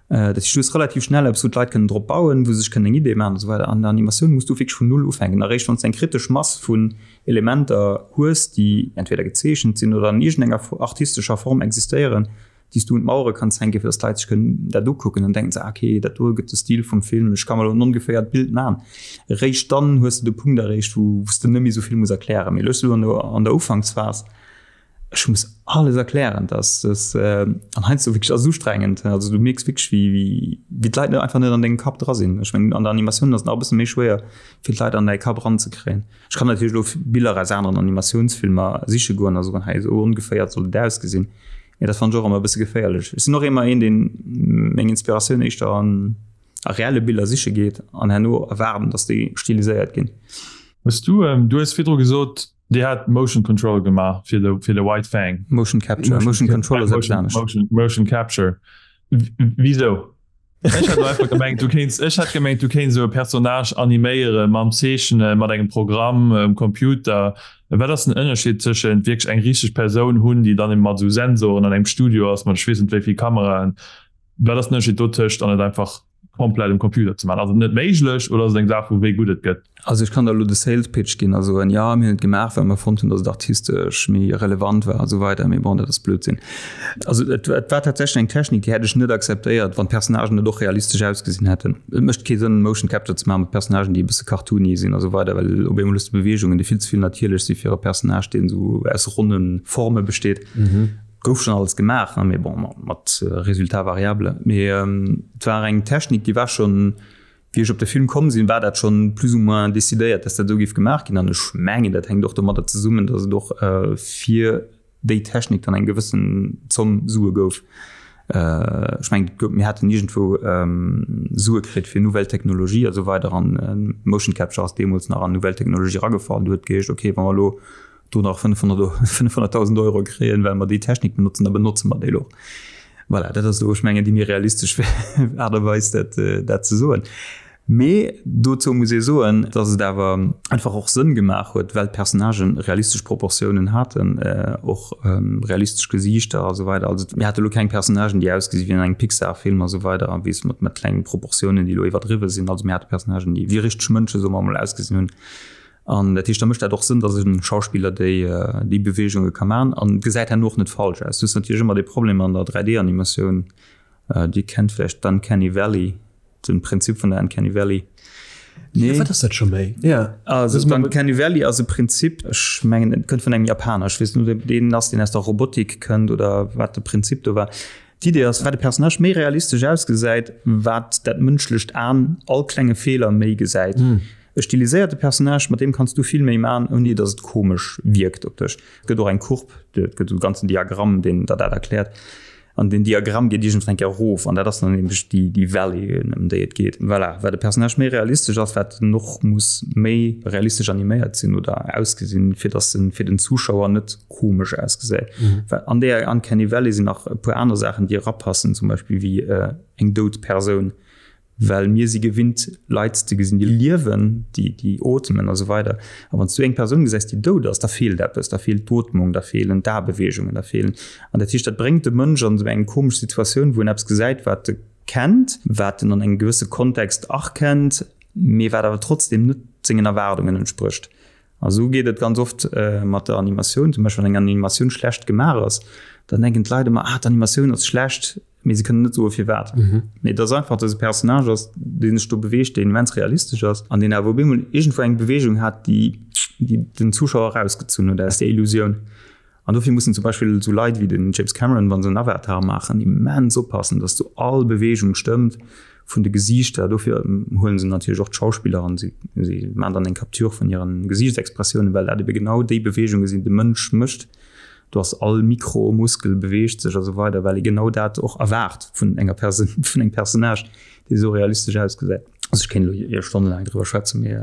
Dat heescht, du hues relativ schnell eppes, wou d'Leit kënnen drop bauen, wou se sech kënnen eng Idee maachen a sou weider. An der Animatioun muss du wierklech vun null ufänken. Eréischt wann s de eng kritesch Mass vun Elementer hues, déi entweder gezeechent sinn oder an iergendenger artistescher Form existéieren, déi s du un d'Mauere kanns hänken, fir datt d'Leit sech kënnen dat ukucken an denken se, ah okay, dat do gëtt de Stil vum Film, ech ka mer elo en ongeféiert Bild maachen. Eréischt dann hues de de Punkt erreecht, wou s de net méi esou vill muss erklären. Mee elo elo an der Ufanksphas, Ech muss alles erklären, dass das äh, an heiansdo wierklech ass ustrengend. Also du mierks wierklech wéi wéi wéi d'Leit net einfach net an dengem Kapp dra sinn. Ech mengen an der Animatioun ass et nach e bësse méi schwéier fir d'Leit an däi Kapp eranzekréien. Ech kann natierlech elo Biller aus aneren Animatiounsfilmer siche goen a soen, hei esou ongeféiert soll et ausgesinn. Mee dat fannen ech och ëmmer e bësse geféierlech. Ech sinn och ëmmer een, deen meng Inspiratioun éischter an a reelle Biller siche geet an herno erwaarden, dass déi stiliséiert ginn. Hues du, du hues virdru gesot, Dir hat Motion Control gemaach fir de, fir de White Fang. Motion Capture, Motion Control ass eppes anescht. Motion, Motion Capture. Wisou? Ech hat einfach gemengt du kéints ech hat gemengt du kéints esou e Personnage animéiere mam Zeechne mat engem Programm um Computer. Wat ass den Ënnerscheed tëschent wierklech eng richteg Persoun hunn, déi dann eben mat esou Sensoren an engem Studio ass mat ech weess net wéi vill Kameraen, wat ass den Ënnerscheed dotëscht an et einfach komplett um Computer ze maachen? Ass et net méiglech oder ass et eng Saach vu wéi gutt et gëtt? Also ech kann der elo de Sales Pitch ginn a soen, jo mir hunn et gemaach, well mer fonnt hunn, datt et artistesch méi relevant war a sou weider, mee bon, dat ass Blödsinn. Also et war tatsächlech eng Technik, déi hätt ech net akzeptéiert, wann d'Personnagen net och realistesch ausgesinn hätten. Et mécht kee Sënn, Motion Capture ze maachen mat Personnagen, déi e bësse cartoony sinn a sou weider, well op eemol hues de Beweegungen, déi vill ze vill natierlech si fir e Personnage, deen esou aus ronne Forme besteet. Gouf schonn alles gemaach, mee bon, mat Résultat variable. Mee et war eng Technik, déi war schonn Wéi ech op de Film komm sinn, war dat schonn plus ou moins decidéiert, dass dat esou géif gemaach ginn. An ech mengen, dat hänkt och domadder zesummen, dass et och fir déi Technik dann eng gewëssen Zomm Sue gouf. Ech mengen, et gouf, mir haten iergendwou Sue kritt fir nouvelle Technologie a sou weider an Motion Capture ass deemools nach an nouvelle Technologie eragefall. Du huet geheescht, okay, wa mer elo do nach 500.000 Euro kréien, well mer déi Technik benotzen, da benotze mer déi elo. Voilà, dat ass elo, ech mengen, déi méi realistesch Aart a Weis, dat, dat ze soen. Mee dozou muss ee soen, datt et awer einfach och Sënn gemaach huet, well d'Personnagen realistesch Proportiounen haten, och realistesch Gesiichter a sou weider. Also mir hate lo keng Personnagen, déi ausgesi wéi an engem Pixar-Film a sou weider, a weess, mat, mat klengen Proportiounen, déi elo iwwerdriwwe sinn. Also mir hate Personnagen, déi wéi richteg Mënsche, soe mer emol, ausgesinn hunn. An dat heescht, da mécht dat och Sënn, datt e Schauspiller déi, déi Beweegunge ka maachen an et gesäit herno och net falsch aus. Du hues natierlech ëmmer dee Problem an der 3D-Animatioun, Dir kennt vläicht d'Uncanny Valley, de Prinzip vun der Uncanny Valley. Nee. Wat ass dat scho méi? Ja. Also d'Uncanny Valley ass e Prinzip, ech mengen et kënnt vun engem Japaner, ech weess net, ob deen ass, deen aus der Robotik kënnt oder wat de Prinzip do war. D'Idee ass, wat e Personnage méi realistesch ausgesäit, wat dat mënschlecht An all klenge Feeler méi gesäit. E stiliséierte Personnage, mat deem kanns du vill méi man, ouni datt et komesch wierkt op dech. Et gëtt och eng Courbe, et gëtt e ganzen Diagramm, deen der dat erkläert. An deen Diagramm geet iergendwann eng Kéier erof an dat ass dann nämlech déi, déi Valley, ëm déi et geet. Voilà, wat e Personnage méi realistesch ass, wat en och muss méi realistesch animéiert sinn oder ausgesinn, fir datt en fir den Zuschauer net komesch ausgesäit. Well an där Uncanny Valley sinn nach e puer aner Saachen, déi erapassen, zum Beispill wéi eng dout Persoun. Well mir si gewinnt Leit ze gesinn, déi liewen, déi, déi ootmen a sou weider. A wann s du eng Persoun gesäis, déi dout ass, da feelt eppes, da feelt d'Ootmung, da feelen d'Abeweegungen, da feelen. An dat heescht, dat bréngt de Mënsch an esou eng komesch Situatioun, wou en eppes gesäit, wat e kennt, wat en an engem gewësse Kontext erkennt, mee wat awer trotzdem net sengen Erwaardungen entsprécht. A sou geet et ganz oft mat der Animatioun. Zum Beispill wann eng Animatioun schlecht gemaach ass, dann denken d'Leit ëmmer, ah d'Animatioun ass schlecht, mee se kënnen net soe firwat. Mee et ass einfach, dass e Personnage ass, dee sech do beweegt, deen immens realistesch ass an deen awer op eemol iergendwou eng Beweegung hat, déi déi den Zuschauer erausgezunn huet aus där Illusioun. An dofir mussen zum Beispill esou Leit wéi den James Cameron, wa se en Avatar maachen, immens oppassen, dass do all Beweegung stëmmt vun de Gesiichter. Dofir huelen se natierlech och d'Schauspiller an si si maachen dann eng Capture vun hiren Gesiichtsexpressiounen, well dat ebe genau déi Beweegunge sinn, déi de Mënsch mécht. Do ass all Mikromuskel beweegt sech a sou weider, well ee genau dat och erwaart vun enger Persoun, vun engem Personnage, dee sou realistesch ausgesäit. Also ech kéint elo hier stonnelaang driwwer schwätzen, mee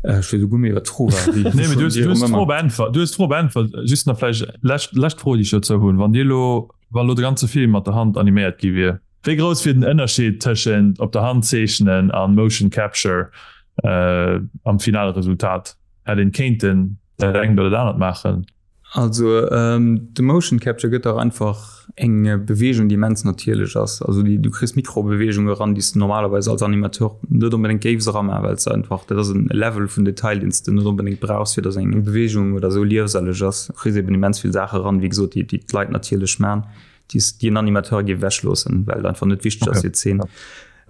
ech weess elo guer méi wat d'Fro war. Nee, mee du hues, du hues d'Fro beäntwert. Du hues d'Fro beäntwert. Just nach vläicht lescht, lescht Fro, déi ech dozou hunn. Wann Dir elo, wa elo de ganze Film mat der Hand animéiert gi wier, wéi grouss wier den Ënnerscheed tëschent op der Hand zeechnen a Motion Capture am finale Resultat? Hätt een kéinten dat engt oder dat anert maachen? Also de Motion Capture gëtt der einfach eng Beweegung, déi immens natierlech ass. Also déi, du kriss Mikrobeweegunge eran, déi s de normalerweis als Animateur net onbedéngt géifs eramaachen, well s de einfach, dat ass en Level vun Detail, deen s de net onbedéngt brauchs, fir datt eng Beweegung oder esou lieserlech ass. Du kriss eben immens vill Saache eran, wéi gesot, déi d'Leit natierlech maachen. déi en Animateur géif ewechloossen, well et einfach net wichteg ass fir d'Zeen.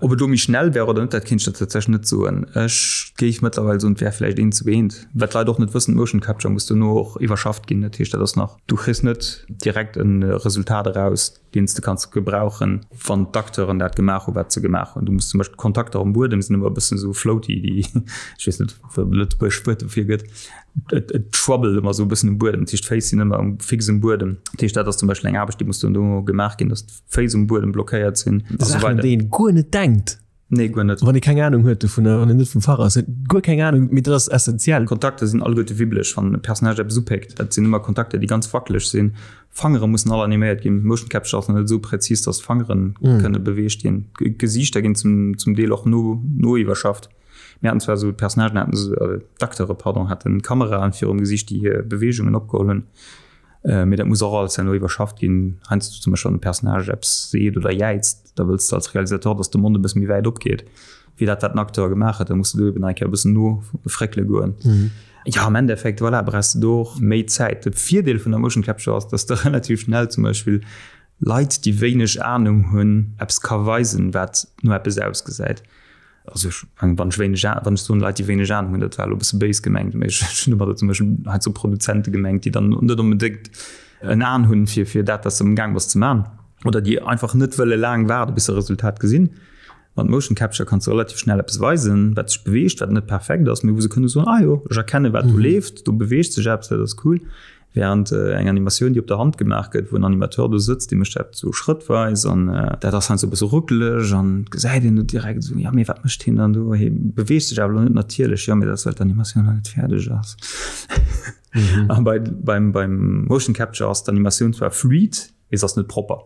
Ob et elo méi schnell wär oder net, dat kéint ech der tatsächlech net soen. Ech géif mëttlerweil soen, et wär vläicht eent zu eent. Wat d'Leit och net wëssen, Motion Capture muss dono och iwwerschafft ginn. Dat heescht, dat ass nach, du kriss net direkt e Resultat eraus, deen s de kanns gebrauchen, wann d'Acteuren dat gemaach hunn, wat se gemaach hunn. Du muss zum Beispill d'Kontakter um Buedem sinn ëmmer e bëssen esou floaty, déi, ech weess net, wat e lëtzebuergescht Wuert dofir gëtt. Et, et schwabbelt ëmmer esou e bëssen um Buedem, dat heescht d'Féiss sinn ëmmer um, fix um Buedem. Dat heescht, dat ass zum Beispill eng Aarbecht, déi muss dann do gemaach ginn, dass d'Féiss um Buedem blockéiert sinn a sou Saachen, un weider. déi een guer net denkt. Nee, guer net. Wann ee keng Anung huet dovunner, wann een net vum Fach ass, huet guer keng Anung, mee dat ass essenziell. Kontakter sinn alleguerte wibbeleg, wann e Personnage eppes upéckt. Dat sinn ëmmer Kontakter, déi ganz wackeleg sinn. Fangere mussen all animéiert ginn. Motion Capture ass nach net esou präzis, datt d'Fangere kënne beweegt ginn. D'Gesiichter ginn zum, zum Deel och no, no iwwerschafft. Mir haten zwar esou, d'Personnagen haten esou, d'Acteure, pardon, haten Kameraen virum Gesiicht, déi hir Beweegungen opgeholl hunn. Mee dat muss och alles herno iwwerschafft ginn. Heiansdo zum Beispill, wann e Personnage eppes seet oder jäizt, da wëlls de als Realisateur, datt de Mond e bësse méi wäit opgeet, wéi dat, wat den Acteur gemaach huet. Da muss de do eben nach eng Kéier e bëssen nofréckele goen. Jo, am Endeffekt, voilà, brauchs de do och méi Zäit. De Virdeel vun der Motion Capture ass, datt de relativ schnell zum Beispill Leit, déi wéineg Anung hunn, eppes ka weisen, wat no eppes ausgesäit. Also ech mengen, wann ech wéineg A-, wann ech soen Leit, déi wéineg Anung hunn, dat war elo e bësse béis gemengt, mee ech hunn domadder zum Beispill hei sou Produzente gemengt, déi dann net onbedéngt en An hunn fir, fir dat, wat s de amgaang bass ze man, oder déi einfach net wëlle laang waarde bis se e Resultat gesinn. Mat Motion Capture kanns de relativ schnell eppes weisen, wat sech beweegt, wat net perfekt ass, mee wou se kënne soen, ah jo, ech erkenne wat do leeft, do beweegt sech eppes, dat ass cool. Während eng Animatioun, déi op der Hand gemaach gëtt, wou en Animateur do sëtzt, dee mécht dat esou schrëttweis an dat ass heiansdo e bësse ruckeleg an et gesäit een do direkt esou, jo mee wat mécht hien dann do, hie beweegt sech awer elo net natierlech, jo mee dat ass well d'Animatioun nach net fäerdeg ass. A bei beim beim Motion Capture ass d'Animatioun zwar fluid, mee se ass net propper.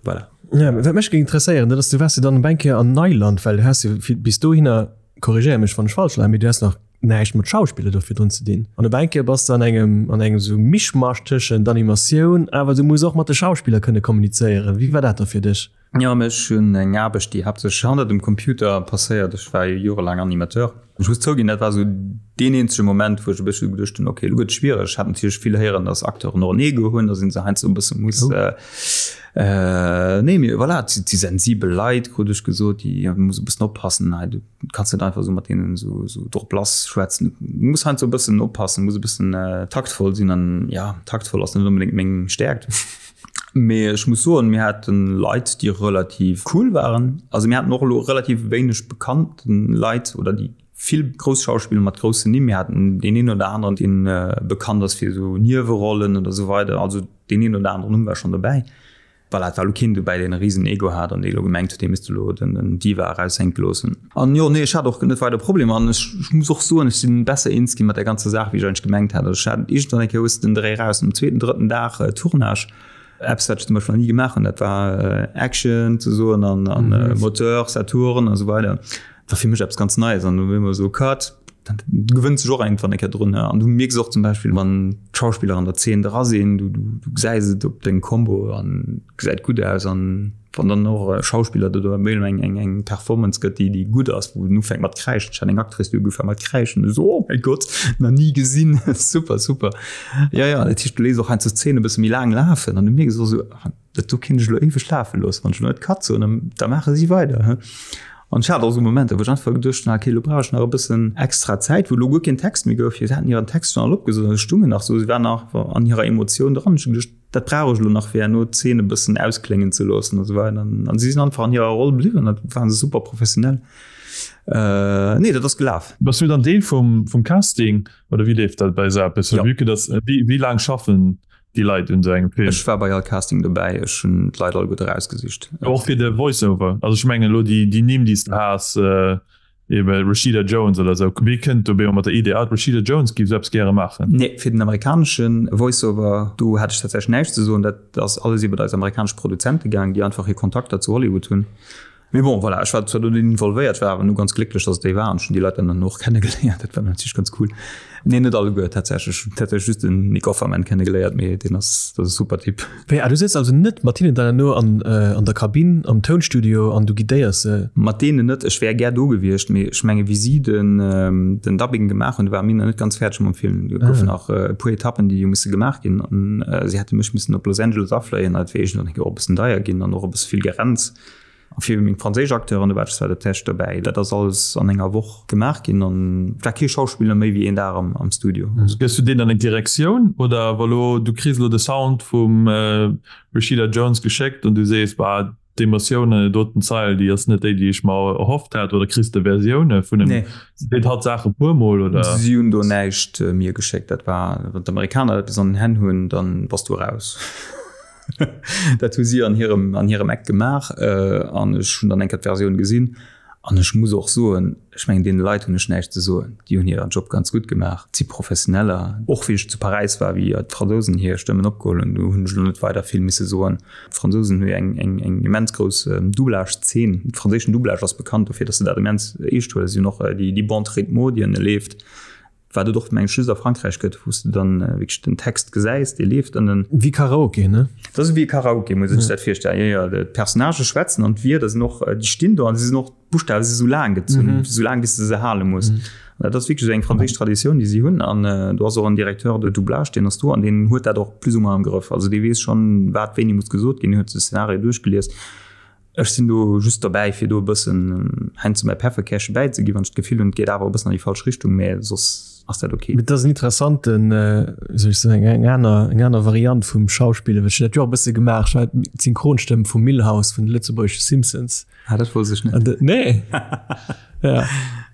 Voilà. Ja, wat mech géing interesséieren, dat ass, du waars jo dann op eng Kéier an Neiland, well du has jo bis dohinner, korrigéier mech wann ech falsch leien, mee du has nach näischt mat Schauspiller do virdrun ze dinn. An op eng Kéier bass de an engem, an engem esou Mischmasch tëschent Animatioun, awer du muss och mat de Schauspiller kënne kommunizéieren. Wéi war dat da fir dech? Jo, mä ech hunn eng Aarbecht, déi haaptsächlech hannert dem Computer passéiert. Ech war jo jorelaang Animateur. Ech muss zouginn, dat war esou deen eenzege Moment, wou ech e bëssche geduecht hunn, okay, elo gëtt et schwiereg. Ech hat natierlech vill héieren, datt Acteuren och en Ego hunn, datt ee se heiansdo e bësse muss, nee, mee voilà, et si sensibel Leit, krut ech gesot, déi muss e bëssen oppassen hei, du kanns net einfach esou mat deenen esou esou drop lass schwätzen. Du muss heiansdo e bëssen oppassen, muss e bëssen taktvoll sinn an ja, taktvoll ass net onbedéngt meng Stäerkt. Mee ech muss soen, mir haten Leit, déi relativ cool waren. Also mir haten och elo relativ wéineg bekannten Leit oder déi vill grouss Schauspiller mat groussen Nimm. Mir haten deen een oder aneren, deen bekannt ass fir esou Niewerollen oder esou weider. Also deen een oder aneren Numm war schonn dobäi. Voilà, et war elo keen dobäi, deen e risen Ego hat an dee elo gemengt huet, hie misst elo den Diva eraushänke loossen. An jo, nee, ech hat och net weider Problemer an ech muss och soen, ech sinn besser eens ginn mat der ganzer Saach, wéi ech eigentlech gemengt hat. Also ech hat iergendwann eng Kéier hues de den Dréi raus, um zweeten, drëtten Dag Tournage, eppes wat ech zum Beispill nach ni gemaach hunn, dat war Action ze soen an an Moteur, ça tourne a sou weider. Dat war fir mech eppes ganz Neies an du ëmmer esou Cut, du gewënns dech och iergendwann eng Kéier drun. An du mierks och zum Beispill, wann d'Schauspiller an der Zeen dra sinn, du du gesäis et op dengem Combo an gesäit gutt aus an Wann dann och e Schauspiller do op eemol eng eng eng Performance gëtt, déi déi gutt ass, wou en ufänkt mat kräischen, ech hat eng Actrice, déi huet ugefaangen mat kräischen, du so, oh mäi Gott, nach ni gesinn, super, super. Jo, jo, dat heescht, du léiss och heiansdo d'Zeen e bësse méi laang lafen an du mierks och esou, ah, dat do kéint ech elo éiweg lafe loossen, wann ech elo net Cut soen, dann da maache si weider, he. An ech hat och esou Momenter, wou ech einfach geduecht hunn, ah, okay, elo brauch ech nach e bëssen extra Zäit, wou elo guer keen Text méi gouf, si haten hiren Text schonn all opgesot an se stungen nach esou, si waren nach an hirer Emotioun dran, ech hu geduecht, Dat brauch ech elo nach fir herno d'Zeen e bëssen auskléngen ze loossen a sou weider. An si sinn einfach an hirer Roll bliwwen, dat waren se super professionell. Nee, dat ass gelaf. Bass du dann Deel vum vum Casting oder wéi leeft dat bei esou eppes? Ja. Vue que dass, wéi wéi laang schaffen déi Leit un esou engem Film? Ech war bei all Casting dobäi, ech hunn d'Leit alleguerte erausgesicht. Och fir de Voice-Over? Also ech mengen elo déi déi Nimm déi s de has, Eben Rashida Jones oder sou. Wee kënnt do bemol mat der Idee, ah d'Rashida Jones giff sou eppes gäre maachen? Nee, fir den amerikanesche Voice-Over, do hätt ech tatsächlech näischt ze soen. Dat ass alles iwwert eis amerikanesch Produzente gaang, déi einfach hir Kontakter zu Hollywood hunn. Mee bon, voilà, ech war zwar do net involvéiert, war awer nu ganz glécklech, dass et déi waren. Ech hunn déi Leit dann och kennegeléiert, dat war natierlech ganz cool. Nee, net alleguer tatsächlech. Ech hunn tatsächlech just den Nick Offerman kennegeléiert, mee deen ass, dat ass e super Typ. Wéi, ah du sëtz also net mat hinnen dann herno an an der Kabinn am Tounstudio an du guidéiers se? Mat deenen net, ech wär gär do gewiescht, mee ech menge wéi si den den Dubbing gemaach hunn, do ware mir nach net ganz fäerdeg mam Film. Do goufen nach e puer Etappen, déi hu misse gemaach ginn an si hätte mech missen op Los Angeles afléien, dat wier iergendwann och e bëssen deier ginn an och e bësse vill Gerenns. A fir meng franséisch Acteuren, do war ech zwar dat Test dobäi, dat ass alles an enger Woch gemaach ginn an et war kee Schauspiller méi wéi een Dag am Studio. Gëss du deenen dann eng Direktioun oder wa lo du kriss elo de Sound vum Rashida Jones geschéckt an du sees, bah d'Emotioun an der doten Zeil déi ass net déi déi ech mer erhofft hat oder kriss de Versioune vun em? Seet hatt d'Saache puer mol oder? Si hunn do näischt mir geschéckt, dat war, wann d'Amerikaner dat bis an den Hänn hunn, dann bass du raus. Dat hu si an hirem, an hirem Eck gemaach an ech hunn dann eng Kéier d'Versioun gesinn. An ech muss och soen, ech mengen deene Leit hunn ech näischt ze soen, déi hunn hiren Job ganz gutt gemaach, et si Professioneller. Och wéi ech zu Paräis war, wéi d'Fransousen hir Stëmmen opgeholl hunn, do hunn ech elo net weider vill misse soen. D'Fransousen hu jo eng eng eng immens grouss Doublage-Zeen. De franséischen Doublage ass bekannt dofir, datt se dat immens eescht huelen. Si hunn och déi déi Bande rythmo, déi ënne leeft, wat et och meng ech just a Frankräich gëtt, wou s de dann wierklech den Text gesäis, dee leeft ënnen. Wéi Karaoke, ne? Dat ass ewéi Karaoke, muss ee sech dat virstellen. Jo, jo, d'Personnagë schwätzen an d'Wierder sinn och, déi stinn do an si sinn och, d'Buschtawe si sou laang gezunn, sou laang bis de se hale muss. An dat ass wierklech esou eng franséisch Traditioun, déi si hunn. An do ass och en Directeur de doublage, deen ass do an deen huet dat och plus ou moins am Grëff. Also dee weess schonn, wat wéini muss gesot ginn, huet de Szenario duerchgelies. Ech sinn do just derbäi, fir do e bëssen heiansdo mäi Pefferkäerche bäizeginn, wann ech d'Gefill hunn, et geet awer e bëssen an déi falsch Richtung, mä soss ass dat ok. Mee et ass en interessanten, wéi soll ech soen, eng aner, eng aner Variant vum Schauspillen, well ech hunn dat jo och e bësse gemaach. Ech war d'Synchronstëmm vum Milhouse vun de lëtzebuergesche Simpsons. Ah, dat wousst ech net. Nee. Ja.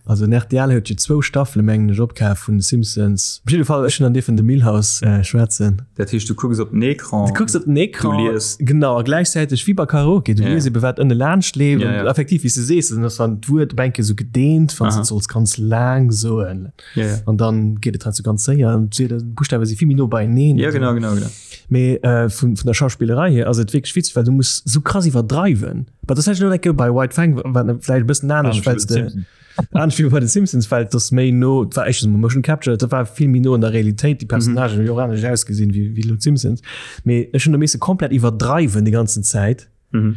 Also den RTL huet jo zwou Staffele mengen ech opkaf vun de Simpsons. Op jidde Fall, ech hunn dann dierfen de Milhouse äh, schwätzen. Dat heescht, du kucks op den Ecran. Du kucks op den Ecran. Du lies. Genau, a gläichzäiteg wéi bei Karaoke, du Ja. lies ebe wat ënne laanscht leeft. Ja, ja. An effektiv, wéi s du sees, dann ass dann d'Wuert op eng Kéier sou gedeent, wann s du et solls ganz laang soen. Ja, ja. An dann geet et halt sou ganz séier an d'Buschtawe si vill méi no beieneen. Ja, genau, genau, genau. Mee äh, vun, vun der Schauspillerei hier ass et wierklech witzeg, well du muss sou krass iwwerdreiwen. Bah, das hätt ech elo bei White Fang war vläicht e bëssen anescht, Anescht well wéi bei den de anescht wéi bei de Simpsons, well das méi no war echt Motion Capture, dat war vill méi no an der Realitéit, déi Personnagen hu jo och anescht ausgesinn wéi wéi elo d'Simpsons. Mee ech hunn do misse komplett iwwerdreiwen déi ganzen Zäit,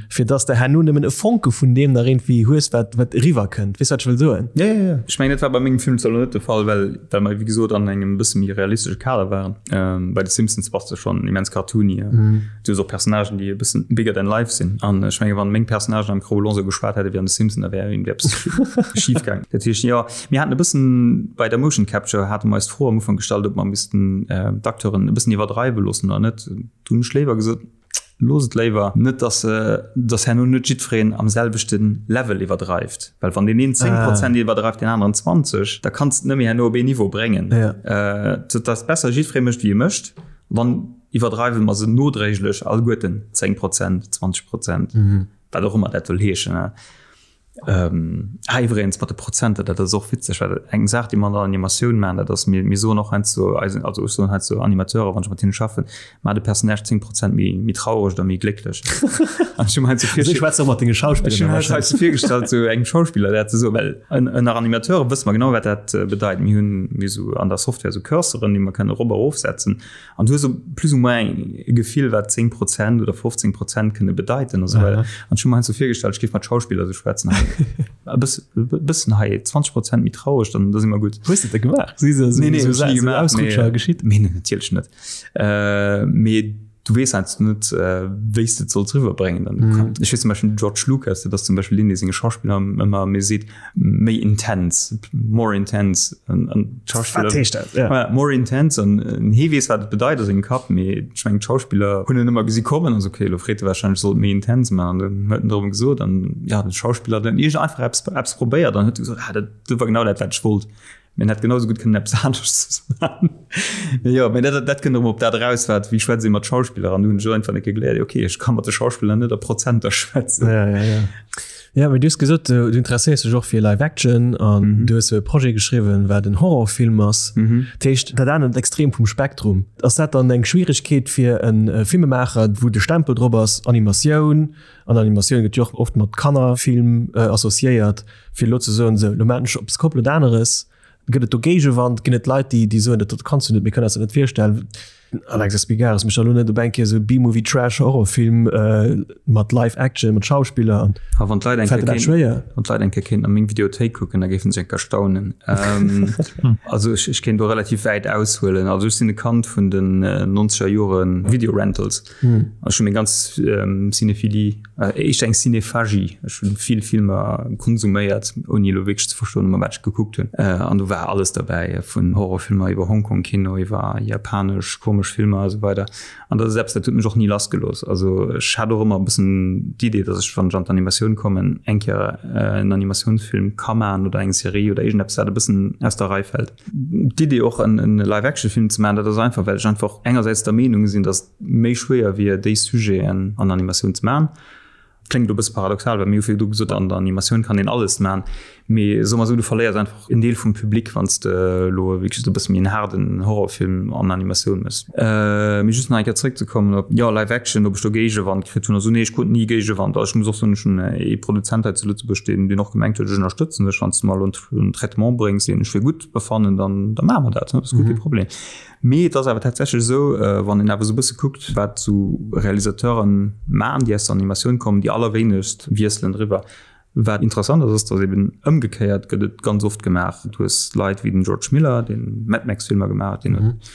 fir dass de herno nëmmen e Fonke vun deem nach iergendwéi hues, wat wat eriwwer kënnt. Weess wat ech wëll soen? Ja, ja, ja. Ech mengen, dat war bei mengem Film zwar elo net de Fall, well well mer wéi gesot an engem bësse méi realistesche Kader waren. Bei de Simpsons bass de schonn immens cartoony. Du hues och Personnagen, déi e bëssen bigger than life sinn. An ech menge wann meng Personnagen am Cro Blanc esou geschwat hätte wéi an de Simpsons, da wär iergendwéi eppes schif gaangen. Dat heescht, jo, mir haten e bëssen bei der Motion Capture hate mer eis d'Fro am Ufank gestallt, ob mer missten d'Acteuren e bëssen iwwerdreiwe loossen oder net. Do hunn ech léiwer gesot, Looss et léiwer, net dass dass herno net jiddwereen am selwechte Level iwwerdreift. Well wann deen een 10 Prozent iwwerdreift, deen aneren 20, da kanns de et net méi herno op een Niveau bréngen. Et ass besser, jiddweree mécht wéi e mécht, dann iwwerdreiwe mer se nodréiglech alleguerten 10 Prozent, 20 Prozent, wat och ëmmer dat wëll heeschen. Ah, iwwregens mat de Prozenter, dat ass och witzeg, well eng Saach, déi mer an der Animatioun maachen, dat ass, mir, mir soen och heiansdo eisen, also ech soen heiansdo Animateuren, wann ech mat hinne schaffen, Maach de Personnage 10 Prozent méi, méi traureg oder méi glécklech. An ech hu mer heiansdo Also ech schwätze och mat denge Schauspiller Ech hu mer heiansdo virgestallt, sou engem Schauspiller dat ze soen, well ënner Animateure wësse mer genau, wat dat bedeit. Mir hunn, mir hu sou an der Software sou Cursoren, déi mer kënnen erop a erofsetzen. An du hues esou plus ou moins e Gefill, wat 10 Prozent oder 15 Prozent kënne bedeiten a sou weider. An ech hu mer heiansdo virgestallt, ech géif mat Schauspiller esou schwätzen, hei e bëss, e bëssen hei 20 Prozent méi traureg, dann da si mer gutt. Hues de et da gemaach? Si se Nee, nee, esou hunn ech ni esou gemaach, Ausrutscher mee, geschitt? mee nee, natierlech net. Mee du weess heiansdo net, wéi s de et solls riwwerbréngen. Dann, ech weess zum Beispill den George Lucas, dat ass zum Beispill deen, dee senge Schauspiller ëmmer méi seet, méi intens, more intense an, an Schauspiller. Wat heescht dat? Ja. Ja, more intense an äh, hee weess wat et bedeit a sengem Kapp, mee ech mengen d'Schauspiller hunn en ëmmer gesi kommen an so okay, lo freet e wahrscheinlech sollt méi intens man an dann huet en drëm gesot an ja den Schauspiller hat dann iergend einfach eppes eppes probéiert an huet gesot ah, dat dat war genau dat wat ech wollt. Mee en hätt genau sou gutt kënnen eppes anescht man. Mee jo, mee dat dat kënnt erëm op dat eraus wat wéi schwätzt ee mat Schauspiller an du hunn ech einfach net gegleeft, okay ech ka mat de Schauspiller net a Prozenter schwätzen. Ja, ja, ja. Ja, mee du hues gesot, du interesséiers dech och fir Live Action an mhm. du hues e Projet geschriwwen, wat en Horrorfilm ass. Mhm. Dat heescht, dat anert Extrem vum Spektrum. Ass dat dann eng Schwieregkeet fir en äh, Filmemaacher, wou de Stempel drop ass, Animatioun, an Animatioun gëtt jo och oft mat Kannerfilm äh, associéiert, fir elo ze soen, sou, lo maachen ech eppes komplett aneres. Gëtt et do Géigewand? Ginn et Leit, déi, déi soen, dat kanns du net, mir kënnen eis dat net virstellen? Alex Espigares mécht elo net op eng Kéier esou B-Movie Trash Horrorfilm mat Live Action, mat Schauspiller an A wann d'Leit eng fält Kéier der dat kéinten, schwéier? wann d'Leit eng Kéier kéinten a meng Videothéik kucken, da géifen se eng Kéier staunen. Also ech, ech kéint do relativ wäit aushuelen. Also ech sinn e Kand vun den nonzeger Jore Video Rentals. Ech hu meng ganz Cinéphilie, éischter eng Cinéphagie, ech hunn vill Filmer konsuméiert, ouni elo wierklech ze verstoen, ëmmer wat ech gekuckt hunn. An do war alles derbäi, vun Horrorfilmer iwwer Hongkong-Kino, iwwer japanesch komesch Filmer a sou weider. An dat ass eppes, dat huet mech och ni lassgelooss. Also ech hat och ëmmer e bëssen d'Idee, datt ech, wann ech an d'Animatioun kommen, eng Kéier en Animatiounsfilm ka maachen oder eng Serie oder iergendeppes, wat e bëssen aus der Rei fält. D'Idee och en Live-Action-Film ze maachen, dat ass einfach, well ech einfach engersäits der Meenung sinn, datt et méi schwéier wier, déi Sujeten an Animatioun ze maachen. Kléngt elo e bësse paradoxal, well mir hu virdu gesot, an der Animatioun kann een alles man. Mee soe mer esou, du verléiers einfach en Deel vum Public, wann s de elo wierklech esou e bësse méi en haarden Horrorfilm an Animatioun méchs. Mee just nach eng Kéier zréckzekommen op, jo, Live Action, ob ech do Géigewand kritt hunn oder esou. Nee, ech krut ni Géigewand. Also ech muss och soen, ech hunn ee Produzent hei zu Lëtzebuerg, deen, deen och gemengt huet, ech ënnerstëtzen dech, wann s de mer elo en Traitement bréngs, deen ech fir gutt befannen, dann, da maache mer dat, dat ass guer kee Problem. Mee et ass awer tatsächlech esou, wann een awer esou e bësse kuckt, wat esou Realisateure maachen, déi aus der Animatioun kommen, déi allerwéinegst wiesselen eriwwer. Wat interessant ass, ass, datt eben ëmgekéiert gëtt et ganz oft gemaach. Du hues Leit wéi den George Miller, dee Mad Max-Filmer gemaach huet, deen huet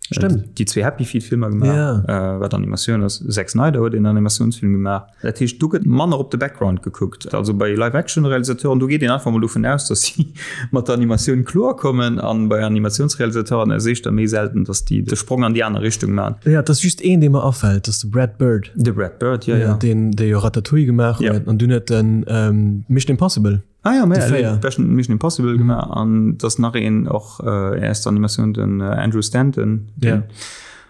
déi zwee Happy Feet-Filmer gemaach, wat Animatioun ass. Zack Snyder huet een Animatiounsfilm gemaach. Dat heescht, do gëtt manner op de Background gekuckt. Also bei Live-Action-Realisateuren, do geet een einfach mol dovun aus, datt si mat der Animatioun kloer kommen. An bei Animatiounsrealisateuren ass éischter méi selten, datt déi de Sprong an déi aner Richtung maachen. Jo, et ass just een, dee mer afält, dat ass de Brad Bird. De Brad Bird, jo, jo. Deen, dee jo Ratatouille gemaach huet. An dunn huet en Mission Impossible. Ah ja, mä ja, Mission Impossible mhm. gemaach an das nach een och äh, erst Animation den äh, Andrew Stanton. Ja.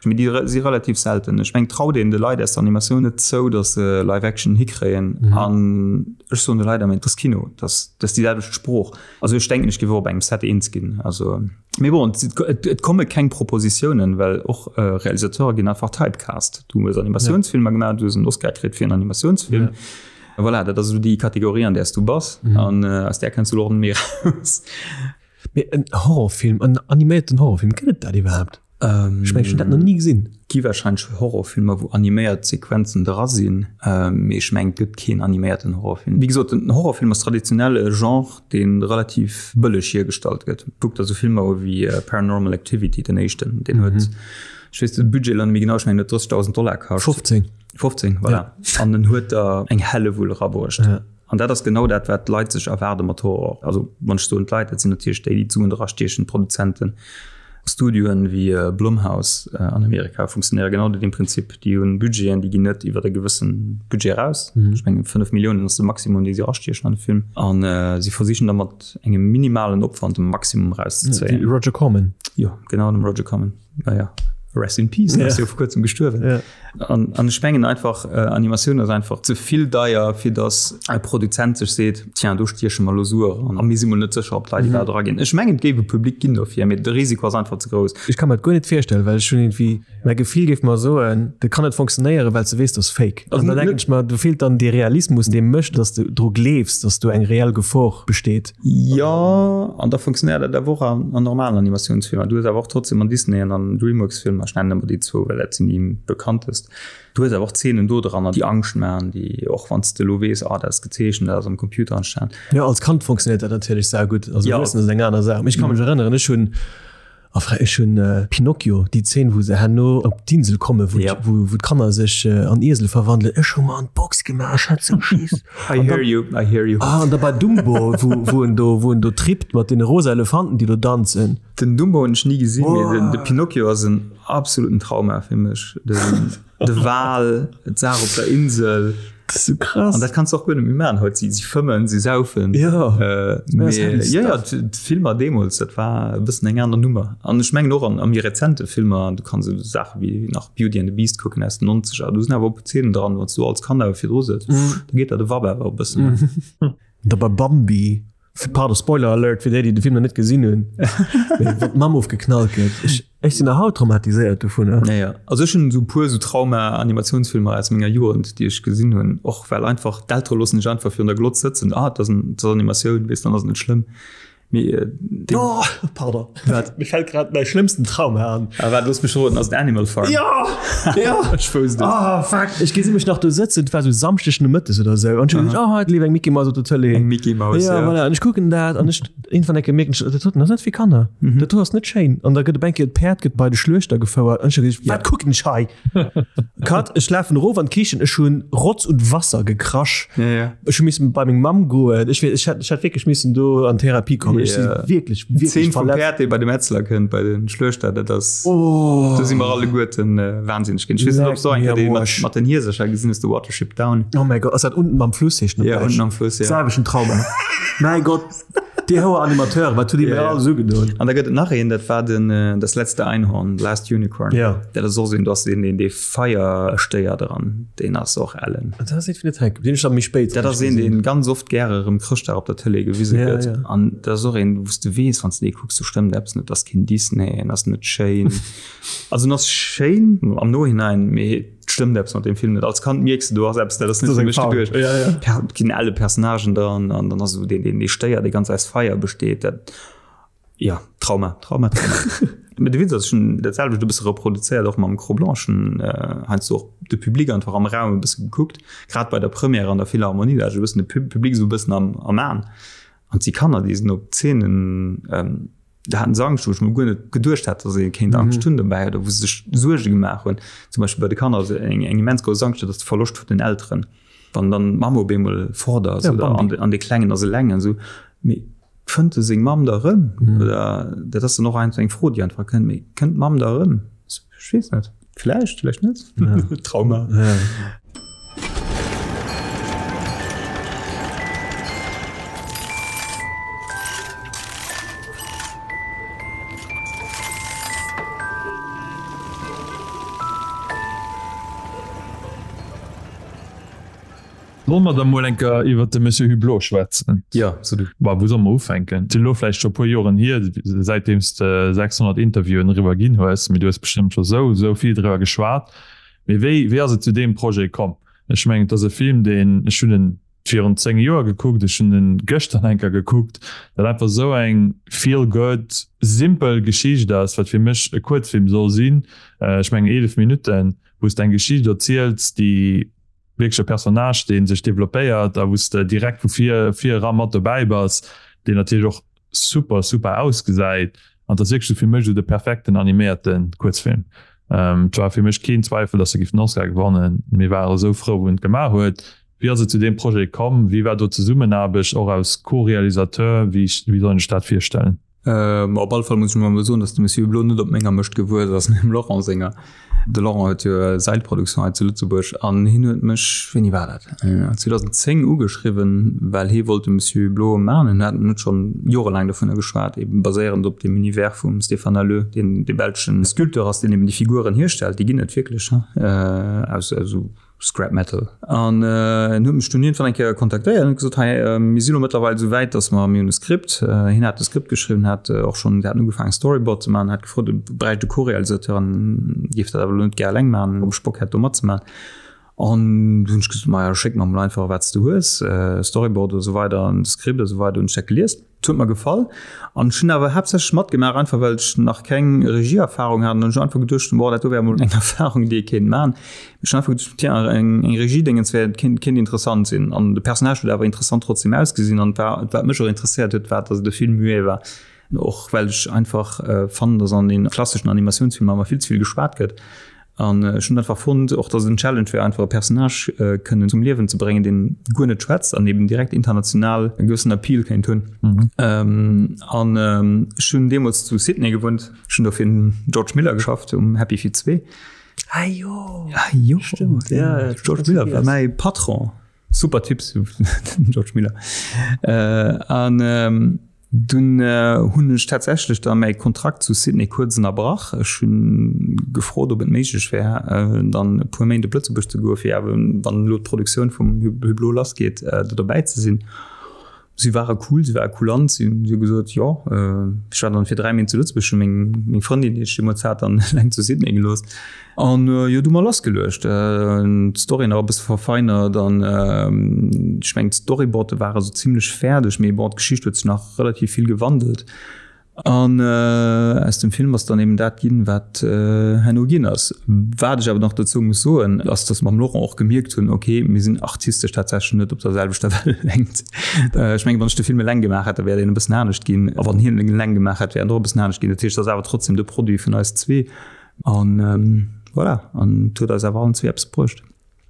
Mee déi si relativ selten. Ech meng traut een de Leit aus der Animatioun net zou, datt se Live-Action hikréien. Mhm. An ech soen de Leit ëmmer, dat ass Kino, dat ass déi selwecht Sprooch. Also ech denken, ech géif och op engem Set eens ginn. Also mee bon, et, et komme keng Propositiounen, well och äh, Realisateure ginn einfach typecast. Du hues Animatiounsfilmer ja. gemaach, du hues en Oscar kritt fir en Animatiounsfilm. Ja. Voilà, dat ass esou déi Kategorie, an där s du bass. Mhm. An äh, aus där kënns du och net méi raus. Mee en Horrorfilm, en animéierten Horrorfilm, gëtt et dat iwwerhaapt? Ähm, Ech mengen, ech hunn dat nach ni gesinn. Gi wahrscheinlech Horrorfilmer, wou animéiert Sequenzen dra sinn, ähm, mee ech mengen, et gëtt keen animéierten Horrorfilm. Wéi gesot, den Horrorfilm ass traditionell e Genre, dee relativ bëlleg hiergestallt gëtt. Kuck der esou Filmer u wéi äh, Paranormal Activity, den éischten, deen huet, ech weess de Budget elo net méi genau, ech mengen, huet 30.000 Dollar kascht. 15. 15, voilà. Ja. An en huet der eng Hellewull erabruecht. Ja. An dat ass genau dat, wat d'Leit sech erwaarde mat Horror. Also wann ech soen d'Leit, dat sinn natierlech déi, déi d'Suen dra stiechen, d'Produzenten. Studioen wéi äh, Blumhouse äh, an Amerika funktionéiere genau no deem Prinzip. Déi hunn Budgeten, déi ginn net iwwer e gewëssen Budget eraus. Mhm. Ech mengen 5 Milliounen ass de Maximum, dee si erastiechen an de Film. An äh, si versichen da mat engem minimalen Opwand de Maximum erauszezéien. Ja, Roger Corman. Jo, genau dem Roger Corman. Naja, rest in peace, ja. ass jo vor kurzem gestuerwen. Ja. An, an ech mengen einfach äh, Animatioun ass einfach ze vill deier, fir dass e Produzent sech seet, tiens, do stieche mer lo Sue eran. A mir si mol net sécher, ob d'Leit mhm. iwwerhaapt eraginn. Ech mengen, et géif e Public ginn dofir, mee de Risiko ass einfach ze grouss. Ech ka mer dat guer net virstellen, well ech hunn irgendwie mäi Gefill géif mer soen, dat kann net funktionéieren, well s de weess, dat ass fake. An dann denken ech mer, do feelt dann dee Realismus, dee mécht, dass de dru gleefs, dass do eng reell Gefor besteet. Jo, an da funktionéiert dat awer och an normalen Animatiounsfilmer. Du hues awer och trotzdem an Disney an an Dreamworks-Filmer, ech nennen ëmmer déi zwou, well dat sinn déi bekanntest, du hues awer och Zeenen do dran, déi Angscht maachen, déi och wann s de elo weess, ah dat ass gezeechent, dat ass am Computer entstan. Jo, als Kand funktionéiert dat natierlech saugutt, als Erwuessenen ass et eng aner Saach. Mee ech ka mech erënneren, ech hunn Enfin, ech hunn Pinocchio, déi Zeen, wou se herno op d'Insel kommen, wou, Ja. wou, wou d'Kanner sech an Iesel verwandelen. Ech hu mer an d'Box gemaach, ech hat sou Schiss. I hear you, I hear you. Ah, an da bei Dumbo, wou, wou en do, wou en do trippt mat deene rosa Elefanten, déi do danzen. Den Dumbo hunn ech ni gesinn, mee den, de Pinocchio ass en absoluten Trauma fir mech. Den, De Wal, d'Saach op der Insel. Dat ass sou krass. An dat kanns du och guer net méi maachen haut. Si, si fëmmen, si saufen. Ja. Äh, mee, ja, ja, d'Filmer deemools, dat war e bëssen eng aner Nummer. An ech mengen och an, a méi rezente Filmer, du kanns esou Saache wéi nach Beauty and the Beast kucken aus den Nonzeger, do sinn awer och e puer Zeenen dran, wann s du als Kand awer virdru sëtz, da geet der de Wapp awer e bëssen. Da bei Bambi. Pardon, Spoiler Alert fir déi, déi de Film nach net gesinn hunn. Mee wann d'Mamm ofgeknallt gëtt. Ech, ech sinn nach haut traumatiséiert dovunner. Ja, ja. Also ech hunn esou e puer esou Trauma-Animatiounsfilmer aus menger Jugend, déi ech gesinn hunn, och well einfach d'Eltere loossen dech einfach virun der Glotz sëtzen, ah, dat ass en, dat ass Animatioun, weess, dann ass et net schlëmm. Mee äh, deen. Oh, pardon. Wat? Mir fält grad mäi schlëmmsten Trauma an. Ah, waart, looss mech roden, ass et Animal Farm? Ja! Ja! Ech wousst et. Ah, fuck. Ech gesi mech nach do sëtzen, et war esou Samschdeg nomëttes oder esou, an ech hunn geduecht, oh, haut leeft eng Mickey Mouse op der Tëlee. Eng Mickey Mouse, ja. Ja, voilà. An ech kucken dat an ech iergendwann eng Kéier mierken ech, dat doten ass net fir Kanner. Mhm. Dat do ass net schéin. An da gëtt op eng Kéier d'Päerd gëtt bei de Schluechter gefouert an ech hu geduecht, wat kucken ech hei? Cut, ech lafen erof an d'Kichen, ech hunn Rotz und Wasser gekrasch. Ja, ja. Ech hu missen bei meng Mamm goen. Ech, ech hätt, ech hätt wierklech missen do an Therapie kommen. Ech si wierklech, wierklech D'Zeen vum verletzt. Päerd, dee bei de Metzler kënnt, bei de Schluechter, dat ass, Oh. do si mer alleguerten wahnsinneg ginn. Ech weess net, ob s du och eng Leck Kéier mir dee am Arsch. mat, mat den Hiesercher gesinn hues, de Watership Down. Oh mäi Gott, ass dat unten am Fluss heescht den op Ja, Däitsch? unten am Fluss, ja. Selwechten Trauma. Mäi Gott. Déi houer Animateuren, wat hutt Dir mir alles ugedoen? An da gëtt et nach een, dat war den Das letzte Einhorn, Last Unicorn. Ja. Dat ass och esou een, do ass deen, deen dee Feierstéier dran, deen ass och ellen. Dat ass eent vun de Tech, deen ech da méi spéit Dat ass een, deen ganz oft gäre erëm Chrëschtdag op der Tëlee gewise gëtt. Ja, ja. An dat ass och een, wou s de weess, wann s de dee kucks, do stëmmt eppes net, ass keen Disney, en ass net schéin. Also en ass schéin am Nohinein, mee et stëmmt eppes mat deem Film net. Als Kand mierks de, do ass eppes, dat ass net fir mech geduecht. Ja, ja. Per, et ginn elle Personnagen dran an dann ass esou deen, deen, dee Stéier, dee ganz aus Feier besteet. Dat, ja, Trauma, Trauma, Trauma. Mee de Witz ass, ech hunn dat selwecht e bësse reproduzéiert, och mam Cro-Blanc. Ech hunn heiansdo och de Public einfach am Raum e bësse gekuckt, grad bei der Première an der Philharmonie, da hat ech e bëssen de Public esou e bëssen am, am Aen. An et si Kanner, déi sinn op Zeenen, da haten se Angscht, wou ech mer guer net geduecht hat, datt ee kéint Angscht hunn dobäi oder wou se sech Suerge gemaach hunn. Zum Beispill bei de Kanner ass eng eng immens grouss Angscht, dat ass de Verloscht vun den Elteren. Wann dann d'Mamm op eemol fort ass Ja, oder Bambi. an de an de Klengen ass eleng an esou. Mee fënnt e seng Mamm da erëm? Oder dat ass dann och einfach eng Fro, déi einfach kënnt, mee kënnt d'Mamm da erëm? Ech weess net. Vläicht, vläicht net. Trauma. Ja. Solle mer da mol eng Kéier iwwert de Monsieur Hublot schwätzen? Jo, so du. Bah, wou solle mer ufänken? Et sinn elo vläicht scho e puer Joren hier, säitdeem s de 600 Interviewen eriwwer ginn hues, mee du hues bestëmmt scho sou, sou vill driwwer geschwat. Mee wéi, wéi ass et zu deem Projet komm? Ech mengen, et ass e Film, deen, ech hunn en virun 10 Joer gekuckt, ech hunn en gëschter eng Kéier gekuckt, dat einfach sou eng feel good, simpel Geschicht ass, wat fir mech e Kuerzfilm soll sinn, ech mengen 11 Minutten, wou s de eng Geschicht erziels, déi wierklech e Personnage, dee sech developpéiert a wou s de direkt vu vir vir era mat dobäi bass, deen natierlech och super super ausgesäit an et ass wierklech esou fir mech esou de perfekten animéierte Kuerzfilm. Et war fir mech keen Zweifel, datt e géif den Oscar gewannen. Mir ware esou frou, wou en et gemaach huet. Wéi ass et zu deem Projet komm? Wéi war do d'Zesummenaarbecht, och als Co-Realisateur? Wéi wéi soll een sech dat virstellen? Op alle Fall muss ech mol soen, datt de Monsieur Hublot net op menger Mëscht gewuess ass, mee dem Laurent senger. De Laurent huet jo Seilproduction hei zu Lëtzebuerg an hien huet mech, wéini war dat, 2010 ugeschriwwen, well hie wollt de Monsieur Hublot maachen. Hien hat net schonn jorelaang dovunner geschwat, eben baséierend op dem Univers vum Stéphane Halleux, deen dee belschen Sculpteur ass, deen eben déi Figuren hierstellt. Déi ginn et wierklech, he, aus esou Scrap Metal. An en huet mech dunn iergendwann eng Kéier kontaktéiert an huet gesot, hei mir si lo mëttlerweil esou wäit, datt mer, mir hunn e Skript, hien hat e Skript geschriwwen, hat och schonn, mir haten ugefaangen Storyboard ze maachen, hat gefrot, e bräicht e Co-Realisateur an géif dat awer elo net gär eleng maachen, ob ech Bock hätt do matzemaachen. An du hunn ech gesot, maja schéck mer mol einfach wat s de hues, Storyboard a sou weider an de Skript a sou weider, hunn ech dat gelies. Et huet mer gefall an ech hunn awer haaptsächlech matgemaach, einfach well ech nach keng Regieerfahrung hat an ech einfach geduecht hunn, boah, dat do wär emol eng Erfahrung, déi ee kéint maachen. Ech hunn einfach geduecht, tiens, eng eng Regiedéngens wär, kéint kéint interessant sinn an de Personnage huet awer interessant trotzdem ausgesinn an et war, wat mech och interesséiert huet, war, dass et e Film muet war. Och well ech einfach fannen, dass an den klasseschen Animatiounsfilmer ëmmer vill ze vill geschwat gëtt. An ech hunn einfach fonnt, och dass et en Challenge wär, einfach e Personnage kënnen zum Liewen ze bréngen, deen guer net schwätzt an eben direkt international e gewëssen Appeal kéint hunn. An ech hunn deemools zu Sydney gewunnt. Ech hunn do fir den George Miller geschafft um Happy Feet 2. Ah jo! Ah jo! Stimmt, ja, ja. George Miller war mäi Patron. Super Typ, den George Miller. An Dunn hunn ech tatsächlech da mäi Kontrakt zu Sydney kuerz ënnerbrach. Ech hunn gefrot, ob et méiglech wär, dann e puer Méint op Lëtzebuerg ze goen, fir awer, wann elo d'Produktioun vum Hublot lassgeet, do dobäi ze sinn. Si ware cool, si ware kulant, si hu gesot, jo. Ech war dann fir 3 Méint zu Lëtzebuerg, hu meng, meng Frëndin, déi ech deemools hat, dann eleng zu Sydney gelooss. An jo, du hu mer lassgeluecht, d'Story nach e bësse verfeinert an ech mengen d'Storyboarde ware sou zimlech fäerdeg, mee bon, d'Geschicht huet sech nach relativ vill gewandelt. An aus dem Film ass dann eben dat ginn, wat herno ginn ass. Wat ech awer nach dozou muss soen, ass, datt mer mam Laurent och gemierkt hunn, okay, mir sinn artistesch tatsächlech net op der selwechter Wellelängt. Ech mengen, wann ech de Film eleng gemaach hätt, da wär deen e bëssen anescht ginn. A wann hien en eleng gemaach hätt, wär en och e bëssen anescht ginn. Dat heescht, et ass awer trotzdem de Produit vun eis zwee. An voilà, an et huet eis awer allen zwee eppes bruecht.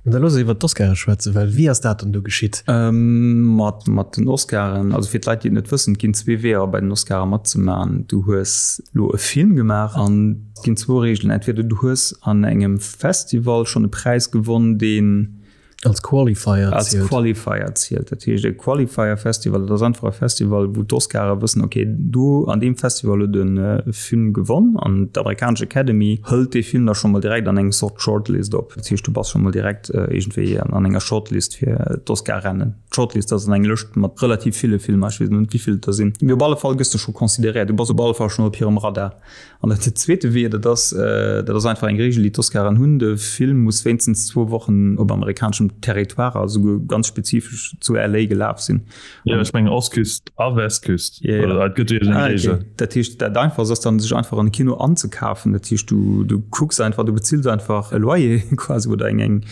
An da looss eis iwwer d'Oscare schwätzen, well wéi ass dat dann do geschitt? Mat mat den Oscaren, also fir d'Leit, déi et net wëssen, et ginn zwee Weeër bei den Oscare matzemaachen. Du hues elo e Film gemaach an et ginn zwou Reegelen, entweder du hues an engem Festival schonn e Präis gewonn, deen. Als Qualifier als zielt. Qualifier zielt. Dat heescht e Qualifier Festival, dat ass einfach e Festival, wou d'Oscare wëssen, okay, do an deem Festival huet e Film gewonn an d'Amerikanesch Academy hëlt dee Film da scho mol direkt an eng Sort Shortlist op. Dat heescht, du bass scho mol direkt iergendwéi an enger Shortlist fir d'Oscar-Rennen. D'Shortlist ass eng Lëscht mat relativ ville Filmer, ech weess net, wéi vill et der sinn, mee op alle Fall gëss de scho consideréiert, du bass op alle Fall schonn op hirem Radar. An dat zweete Wee, dat ass, dat ass einfach eng Reegel, déi d'Oscaren hunn, De Film muss wéinstens zwou Wochen op amerikaneschem Territoire, also ganz spezifesch zu LA gelaf sinn. Jo, ech mengen Ostküst a Westküst, oder et gëtt jo iergendeng Reegel. Dat heescht, dat Einfachst ass dann, sech einfach en Kino anzekafen. Dat heescht, du, du kucks einfach, du bezills einfach e Loyer quasi oder eng, eng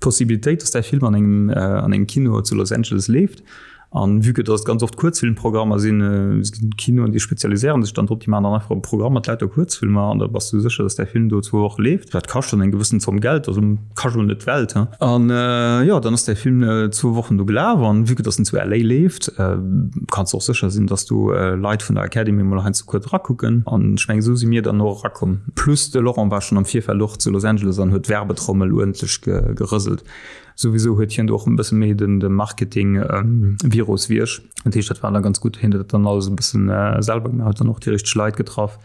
Possibilitéit, dass däi Film an engem, an engem Kino zu Los Angeles leeft. An vue que dass et ganz oft Kuerzfilmprogrammer sinn, es ginn Kinoen, déi spezialiséieren sech dann drop, déi maachen dann einfach e Programm mat lauter Kuerzfilmer an da bass du sécher, dass däi Film do zwou Woche leeft. Dat kascht dann eng gewëssen Zomm Geld, also kascht elo net d'Welt, he. An jo, dann ass däi Film zwou Wochen do gelaf an vue que dass en zu LA leeft, kanns du och sécher sinn, dass do Leit vun der Academy mol heiansdo kuerz erakucken. An ech mengen, esou si mir dann och erakomm. Plus de Laurent war schonn am Virfeld och zu Los Angeles an huet d'Werbetrommel uerdentlech gerëselt. Souwisou huet hien do och e bësse méi den de Marketing Virus wéi ech. Dat heescht, dat war da ganz gutt. Hien huet dat dann alles e bëssen selwer gemaach, huet dann och déi richteg Leit getraff.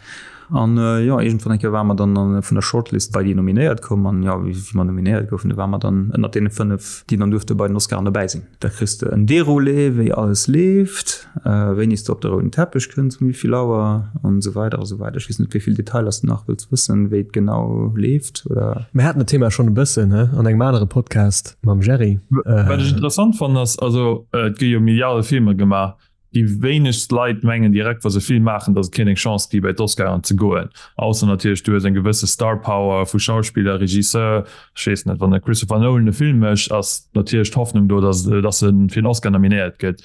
An jo, iergendwann eng Kéier ware mer dann vun der Shortlist bei déi nominéiert koum. An jo, wéi mer nominéiert goufen, du ware mer dann ënnert deene 5, déi dann duerfte bei den Oscaren dobäi sinn. Da kriss de en Déroulé, wéi alles leeft, wéini s de op de rouden Teppech kënns, um wéi vill Auer an esou weider a sou weider. Ech weess net, wéi vill Detailer s de nach wëlls wëssen, wéi et genau leeft, oder? Mir haten dat Thema schonn e bëssen, he, an engem anere Podcast mam Jerry. Wat ech interessant fannen ass, also et gi jo Milliarde Filmer gemaach, Déi wéinegst Leit mengen direkt, wa se Film maachen, datt et kéint eng Chance gi bei d'Oscaren ze goen. Ausser natierlech du hues eng gewësse Star Power vu Schauspiller, Regisseur. Ech weess net, wann de Christopher Nolan e Film mécht, ass natierlech d'Hoffnung do, datt datt e fir en Oscar nominéiert gëtt.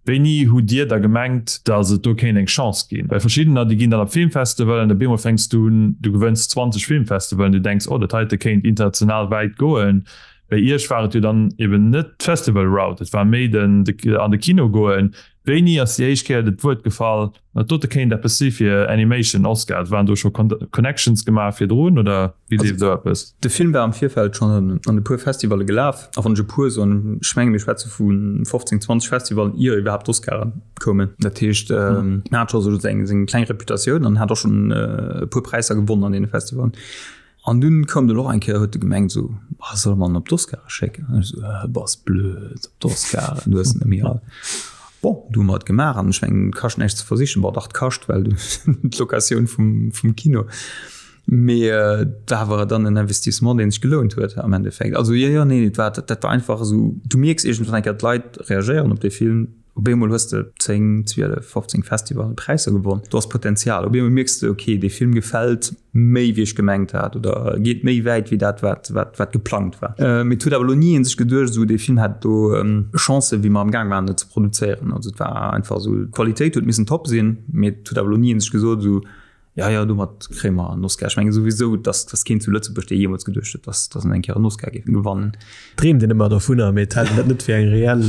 Wéini hutt Dir da gemengt, datt et do kéint eng Chance ginn? Well verschiddener, déi ginn dann op Filmfestivalen, op eemol fänks du un, du gewënns 20 Filmfestivalen, du denks, oh dat heite kéint international wäit goen. Bei Iech war et jo dann eben net d'Festival Route, et war méi den an de Kino goen. Wéini ass déi éischt Kéier dat Wuert gefall, dat dote kéint eppes si fir Animation Oscar? Waren do scho Connections gemaach virdrun oder wéi leeft esou eppes? De Film war am Virfeld schonn an e puer Festivalle gelaf. A wann ech e puer soen, ech menge mir schwätze vu 15, 20 Festivalen, ier iwwerhaapt d'Oscaren koumen. Dat heescht, en hat scho sou seng kleng Reputatioun an hat och schonn e puer Präisser gewonnen an deene Festivalen. An dunn koum de Laurent eng Kéier, huet e gemengt esou, Ah, solle mer en op d'Oscare schécken? An ech esou, Äh, bass blöd, op d'Oscaren, du hues net méi all. Bon, du hu mer et gemaach an ech mengen, et kascht näischt ze versichen. Bon, dach, et kascht, well du d'Locatioun vum, vum Kino. Mee et war awer dann en Investissement, deen sech gelount huet am Endeffekt. Also jo, jo, nee, et war, dat war einfach esou, du mierks iergendwann eng Kéier, d'Leit reagéieren op dee Film. Op eemol hues de 10, 12, 15 Festivalpräisser gewonn. Do ass Potenzial. Op eemol mierks de, okay, dee Film gefält méi wéi ech gemengt hat oder geet méi wäit wéi dat wat, wat, wat geplangt war. Mee et huet awer elo ni ee sech geduecht, esou dee Film hätt do Chancen, wéi mer am Gaang waren et ze produzéieren. Also et war einfach esou, d'Qualitéit huet missen top sinn, mee et huet awer elo ni ee sech gesot, esou, Ja, ja, domat kréie mer en Oscar. Ech menge souwisou, dass, dass keen zu Lëtzebuerg, dee jeemools geduecht huet, dass, dass en eng Kéier en Oscar géif gewannen. Dreemt een ëmmer dovunner, mee et hält een dat net fir eng reell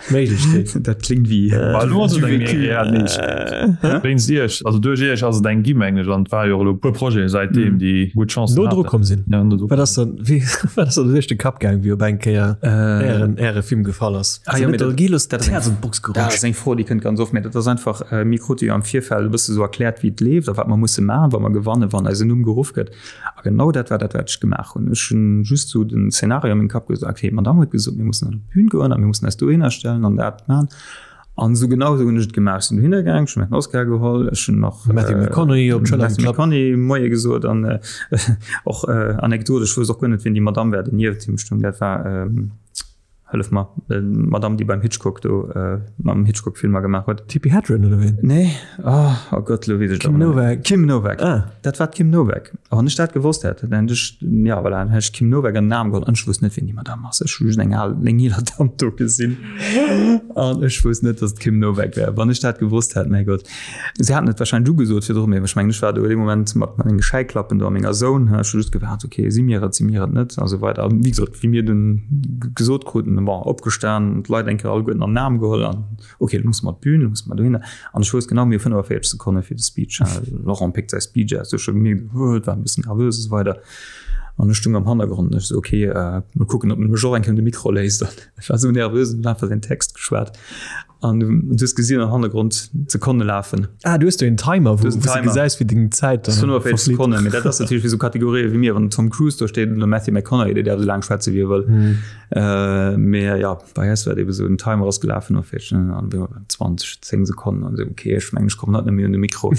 Méiglechkeet. Dat kléngt wéi Ma elo ass et eng méi reell Méiglechkeet. Wéinst Iech, also duerch Iech ass et eng gi, mengen ech. An et war jo och elo e puer Projete säitdeem, déi gutt Chancen No dru haten. komm sinn. Ja, no dru Wat ass dann, wéi, wat ass dann duerch de Kapp gaang, wéi op eng Kéier Ären, Äre Film gefall ass? Ah jo, mee dat, dat ass eng, dat ass eng Fro, déi kënnt ganz oft, mee dat ass einfach, mir krute jo am Virfeld e bësse sou erkläert, wéi et leeft a wat mer musse maachen, wa mer gewannen, wann eisen Numm geruff gëtt. A genau dat war dat, wat ech gemaach hunn. Ech hunn just sou den Szenario a mengem Kapp gesot, okay, d'Madame huet gesot, mir mussen an d'Bün goen a mir mussen eis dohinner stellen an dat maachen. An sou genau sou hunn ech et gemaach. Ech sinn dohinner gaang, ech hunn mir den Oscar geholl, ech hunn nach Matthew McConaughey op d'Schëller Matthew geklappt. McConaughey Moie gesot an och Anekdot, ech wousst och guer net, wien déi Madame war, déi nieft him stoung. Dat war Hëllef mer, d'Madame, déi beim Hitchcock do mam Hitchcock Filmer gemaach huet. Tippi Hedren oder ween? Nee, oh, oh Gott, lo weess ech Kim Novak. Kim Novak. Ah. Dat war d'Kim Novak. A wann ech dat gewosst hätt, dann hätt ech, ja voilà, dann hätt ech Kim Novak an den Aarm geholl. An ech wousst net, wien déi Madame ass. Ech hu just eng al, eng eeler Damm do gesinn. An ech wousst net, dass et d'Kim Novak wär. Wann ech dat gewosst hätt, mäi Gott. Si haten et wahrscheinlech ugesot virdrun, mee ech mengen, ech war do dee Moment mat menge Scheiklappen do a menger Zone, ech hu just gewaart, okay, si mir et, si mir et net a sou weider. A wéi gesot, wéi mir dunn gesot kruten, bon, opgestan, d'Leit eng Kéier alleguerten an den Aarm geholl an okay, lo musse mer op d'Bün, lo musse mer dohinner. An ech wousst genau, mir hu 45 Sekonne fir de Speech. Laurent péckt säi Speech aus, du hues scho gemierkt, et war e bëssen nervös a sou weider. An ech stung am Hannergrond an ech sou, okay, mol kucken, ob en mech och eng Kéier un de Mikro léisst. An ech war sou nervös an hunn einfach säin Text geschwat. An du hues gesinn am Hannergrond d'Sekonne lafen. Ah, du hues do een Timer, wou du gesäis, wéi deng Zäit dann 45 Sekonnen, mee dat ass natierlech fir sou Kategorië wéi mir, wann den Tom Cruise do steet oder Matthew McConaughey, déi däerfe sou laang schwätze wéi e wëll. Mee jo, bei eis war et ebe sou, den Timer ass gelafen a fir 20, 10 Sekonnen an esou, okay, ech mengen, ech kommen haut net méi un de Mikro.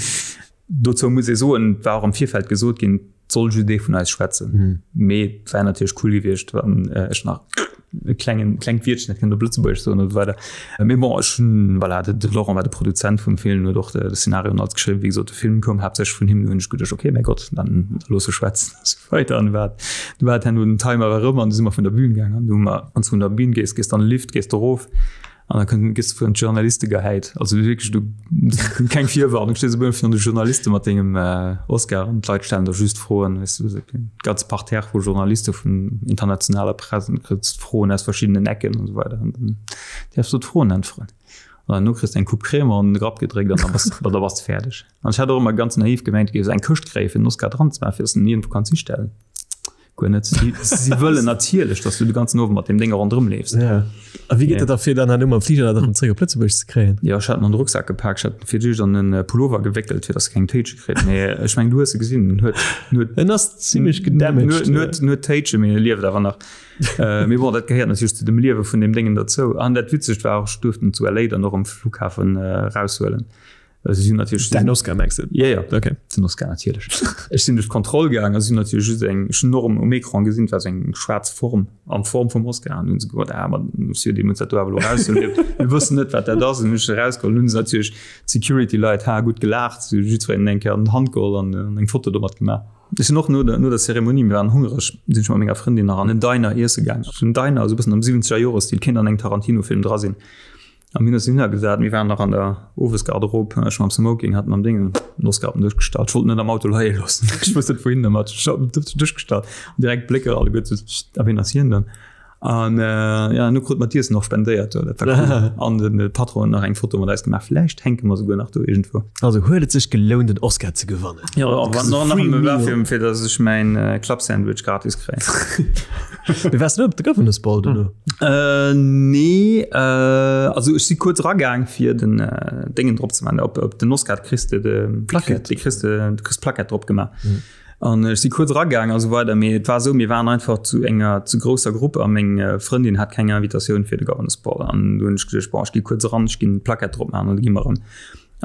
Dozou muss ee soen, et war och am Virfeld gesot ginn, et soll just ee vun eis schwätzen. Mee et wär natierlech cool gewiescht, wann ech nach e klengen, klengt Wiertchen hätt kënnen op Lëtzebuergesch soen oder esou weider. Mee bon, ech hunn, voilà, de Laurent war de Produzent vum Film, huet och de Szenario an alles geschriwwen. Wéi gesot, de Film koum haaptsächlech vun him. Du hunn ech geduecht, okay, mäi Gott, dann looss e schwätzen a sou weider. An du war, du war et herno, den Timer war erëm an du si mer vun der Bühn gaangen. An du hu mer, wann s du vun der Bühn gees, gees de an de Lift, gees de erof. An da kënnt gëss du vun Journaliste gehäit. Also wierklech du keng Virwarnung, stees op eemol virun de Journaliste mat dengem Oscar an d'Leit stellen der just Froen, weess du, esou e ganze Parterre vu Journaliste vun internationaler Press an du kriss Froen aus verschiddenen Ecken an esou weider an dann däerfs du d'Froen äntweren. An herno kriss du eng Coupe Crème an de Grapp gedréckt an da bass da bass de fäerdeg. An ech hat och ëmmer ganz naiv gemengt, du géifs eng Këscht kréien, fir den Oscar dran ze maachen, fir dass de en iergendwou kanns histellen. Guer net. Si, si wëllen natierlech, dass du de ganzen Owend mat deem Déng ronderëm leefs. Ja. A wéi geet dat da fir dann herno mam Fliger dat erëm zréck op Lëtzebuerg ze kréien? Jo, ech hat en an de Rucksak gepak. Ech hat en fir d'éischt an en Pullover gewéckelt, fir dass e keng Téitsche kritt. Mee ech meng, du hues e gesinn, en huet, en huet. En ass zimlech gedamaged. En huet, en huet Téitsche, mee e lieft awer nach. Mee bon, dat gehéiert natierlech zu dem Liewe vun deem Déngen derzou. An dat Witzegt war och, ech duerft en zu LA dann och am Flughafen eraushuelen. Also si natierlech Den Oscar mengs du? Ja, ja. Okay. Den Oscar natierlech. Ech sinn duerch d'Kontroll gaang a sinn natierlech just eng ech hunn och um Ecran gesinn, et war sou eng schwaarz Form an Form vum Oscar an hunn se gesot, ah ma Monsieur, Dir musst dat do awer elo eraushuelen, mir mir wëssen net wat dat ass. An hunn ech se erausgeholl, hunn se natierlech d'Security-Leit ha gutt gelaacht, si hu jiddwereen eng Kéier an d'Hand geholl an eng Foto domat gemaach. Ech sinn och no der no der Zeremonie, mir waren hongereg, sinn ech mat menger Frëndin nach an en Diner iesse gaang. Sou en Diner, sou e bëssen am Siwwenzeger-Jore-Stil, kéint an engem Tarantino-Film dra sinn. A mir hunn eis dohinner gesat, mir waren nach an der Owesgarderobe, ech mam Smoking, hat mam Ding den Oscar op den Dësch gestallt. Ech wollt en net am Auto leie loossen, ech wousst net wouhin dermat. Ech op den Dësch gestallt an direkt d'Blécker alleguer sou, a wien ass hien dann? An jo, herno krute mer d'Iessen och spendéiert, jo, dat war cool. An de Patron huet nach eng Foto mat eis gemaach, vläicht hänke mer souguer nach do iergendwou. Also huet et sech gelount den Oscar ze gewannen? Jo, a wann nach nach war fir, fir datt ech mäin Club Sandwich gratis kréien. Mee waars du net op de Governors Ball dono? Äh, nee, äh, also ech si kuerz eragaang fir den äh, Déngen drop ze man. Op, op den Oscar kriss de de Plaquette. De kriss de, du kriss d'Plaquette drop gemaach. Mhm. An ech si kuerz eragaang a sou weider, mee et war esou, mir waren einfach zu enger zu grousser Grupp a meng äh, Frëndin hat keng Invitatioun fir de Governors Ball. An du hunn ech geduecht, bon, ech gi kuerz eran, ech ginn d'Plaquette drop man an da gi mer erëm.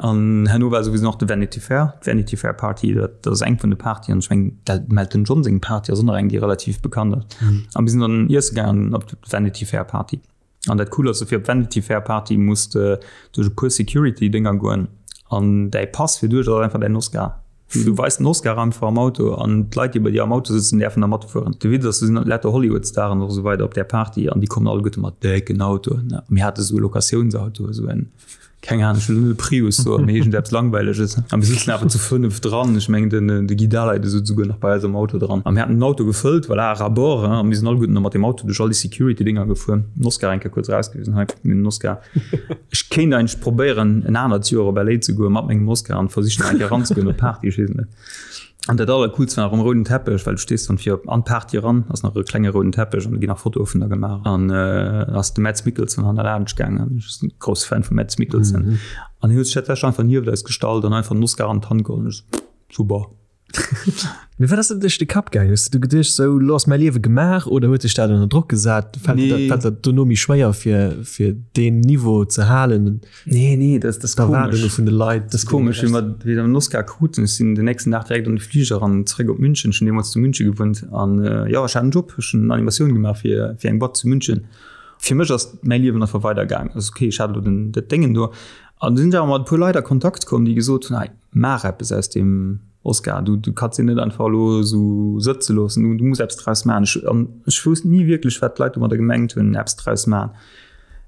An herno war souwisou nach de Vanity Fair, d'Vanity Fair Party, dat ass eng vun de Partyen. Ech mengen, dem Elton John seng Party ass och nach eng, déi relativ bekannt ass. A mir sinn dann iesse gaangen op d'Vanity Fair Party. An dat Cool ass, fir op d'Vanity Fair Party muss de duerch e puer Security-Dénger goen an däi Pass fir duerch ass einfach däin Oscar. Du weis den Oscar einfach am Auto an d'Leit, déi bei dir am Auto sëtzen, däerfen da matfueren. De Witz ass, do sinn lauter Hollywood-Staren och esou weider op där Party an déi kommen alleguerte mat décken Autoen. Mir hate sou e Locatiounsauto, esou en. Keng Ahnung, ech wëll net Prius soen, mee iergend eppes Langweileges. A mir sutzen awer zu 5 dran. Ech mengen, den, de Guy Dahleid, dee sutz esouguer nach bei eis am Auto dran. A mir haten den Auto gefëllt, voilà, à bord, hein, a mir sinn alleguerten da mat deem Auto duerch all déi Security-Dénger gefuer. Den Oscar eng Kéier kuerz erausgewisen, hei, mir hunn den Oscar. Ech kéint eigentlech probéieren, en anert Joer op LA ze goen mat mengem Oscar an versichen, nach eng Kéier eranzegoen op d'Party, ech weess et net. An dat allercoolst war nach um rouden Teppech, well du stees dann fir an d'Party eran, ass nach e klenge rouden Teppech an do ginn nach Fotoe vun der gemaach an ass de Mads Mikkelsen hannerlaanscht gaangen. Ech sinn grousse Fan vum Mads Mikkelsen an hien huet sech tatsächlech einfach nieft eis gestallt an einfach den Oscar an d'Hand geholl. Ech super. Mee wat ass der duerch de Kapp gaangen? Hues du geduecht sou lo ass mäi Liewe gemaach oder huet dech dat ënner Drock gesat? Fält dir dat dono méi schwéier fir fir deen Niveau ze halen? Nee, nee, das, das Erwaardunge vun de Leit. Das ist komisch, wéi mer wéi den Oscar kruten. Ech sinn den nächsten Dag direkt an de Fliger an zeréck op München. Ech hunn deemools zu München gewunnt an äh, jo, ech hat en Job, ech hunn Animatioun gemaach fir fir eng Boîte zu München. Fir mech ass mäi Liewen einfach weidergaang. Also okay, ech hat elo den dat Déngen do. An du sinn ech awer mat e puer Leit a Kontakt komm, déi gesot hunn, hei, maach eppes aus deem Oscar. Du du kanns deen net einfach elo esou sëtze loossen. Du du muss eppes draus maachen. Ech an ech wousst ni wierklech, wat d'Leit domadder gemengt hunn, eppes draus maachen.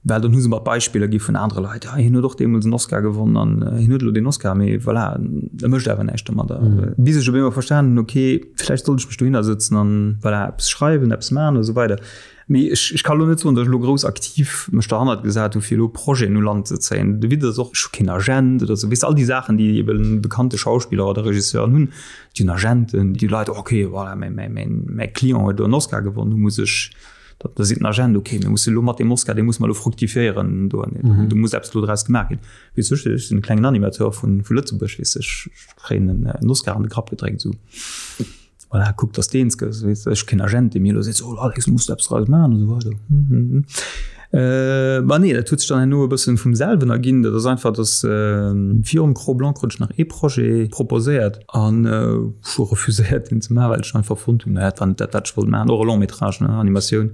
Well dann hu se mer Beispiller gi vun anere Leit, ah hien huet och deemools en Oscar gewonnen an hien huet elo deen Oscar, mee voilà, e mécht awer näischt domadder. Bis ech op eemol verstanen hunn, okay, vläicht sollt ech mech dohinner sëtzen an voilà, eppes schreiwen, eppes maachen a sou weider. Mee ech, ech ka elo net soen, datt ech elo grouss aktiv mech derhannert gesat hu fir elo Projeten u Land ze zéien. De Witz ass och, ech hu keen Agent oder sou, weess de, all déi Saachen, déi eben bekannte Schauspiller oder Regisseuren hunn, déi hunn Agenten, déi Leit, okay, voilà, mäi, mäi, mäi, mäi Client huet elo en Oscar gewonnen, do muss ech, Da seet den Agent, okay, mir musse lo mat deem Oscar, dee musse mer lo fruktifiéieren, do, do muss eppes lo draus gemaach ginn. Weess du, ech sinn e klengen Animateur vun, vu Lëtzebuerg, weess du, ech kréien en, en Oscar an de Grapp gedréckt, esou. Voilà, kuck, dass de eens gëss, weess du, ech hu keen Agent, dee mir elo seet, so Alex, du muss eppes draus maachen an esou weider. Bah nee, dat huet sech dann herno e bëssen vum selwen erginn. Dat ass einfach, dass virum Cro-Blanc krut ech nach ee Projet proposéiert an ech hu refuséiert deen ze maachen, well ech einfach fonnt hunn, naja, dat war net dat, wat ech wollt maachen. Och e Long métrage, ne, Animatioun,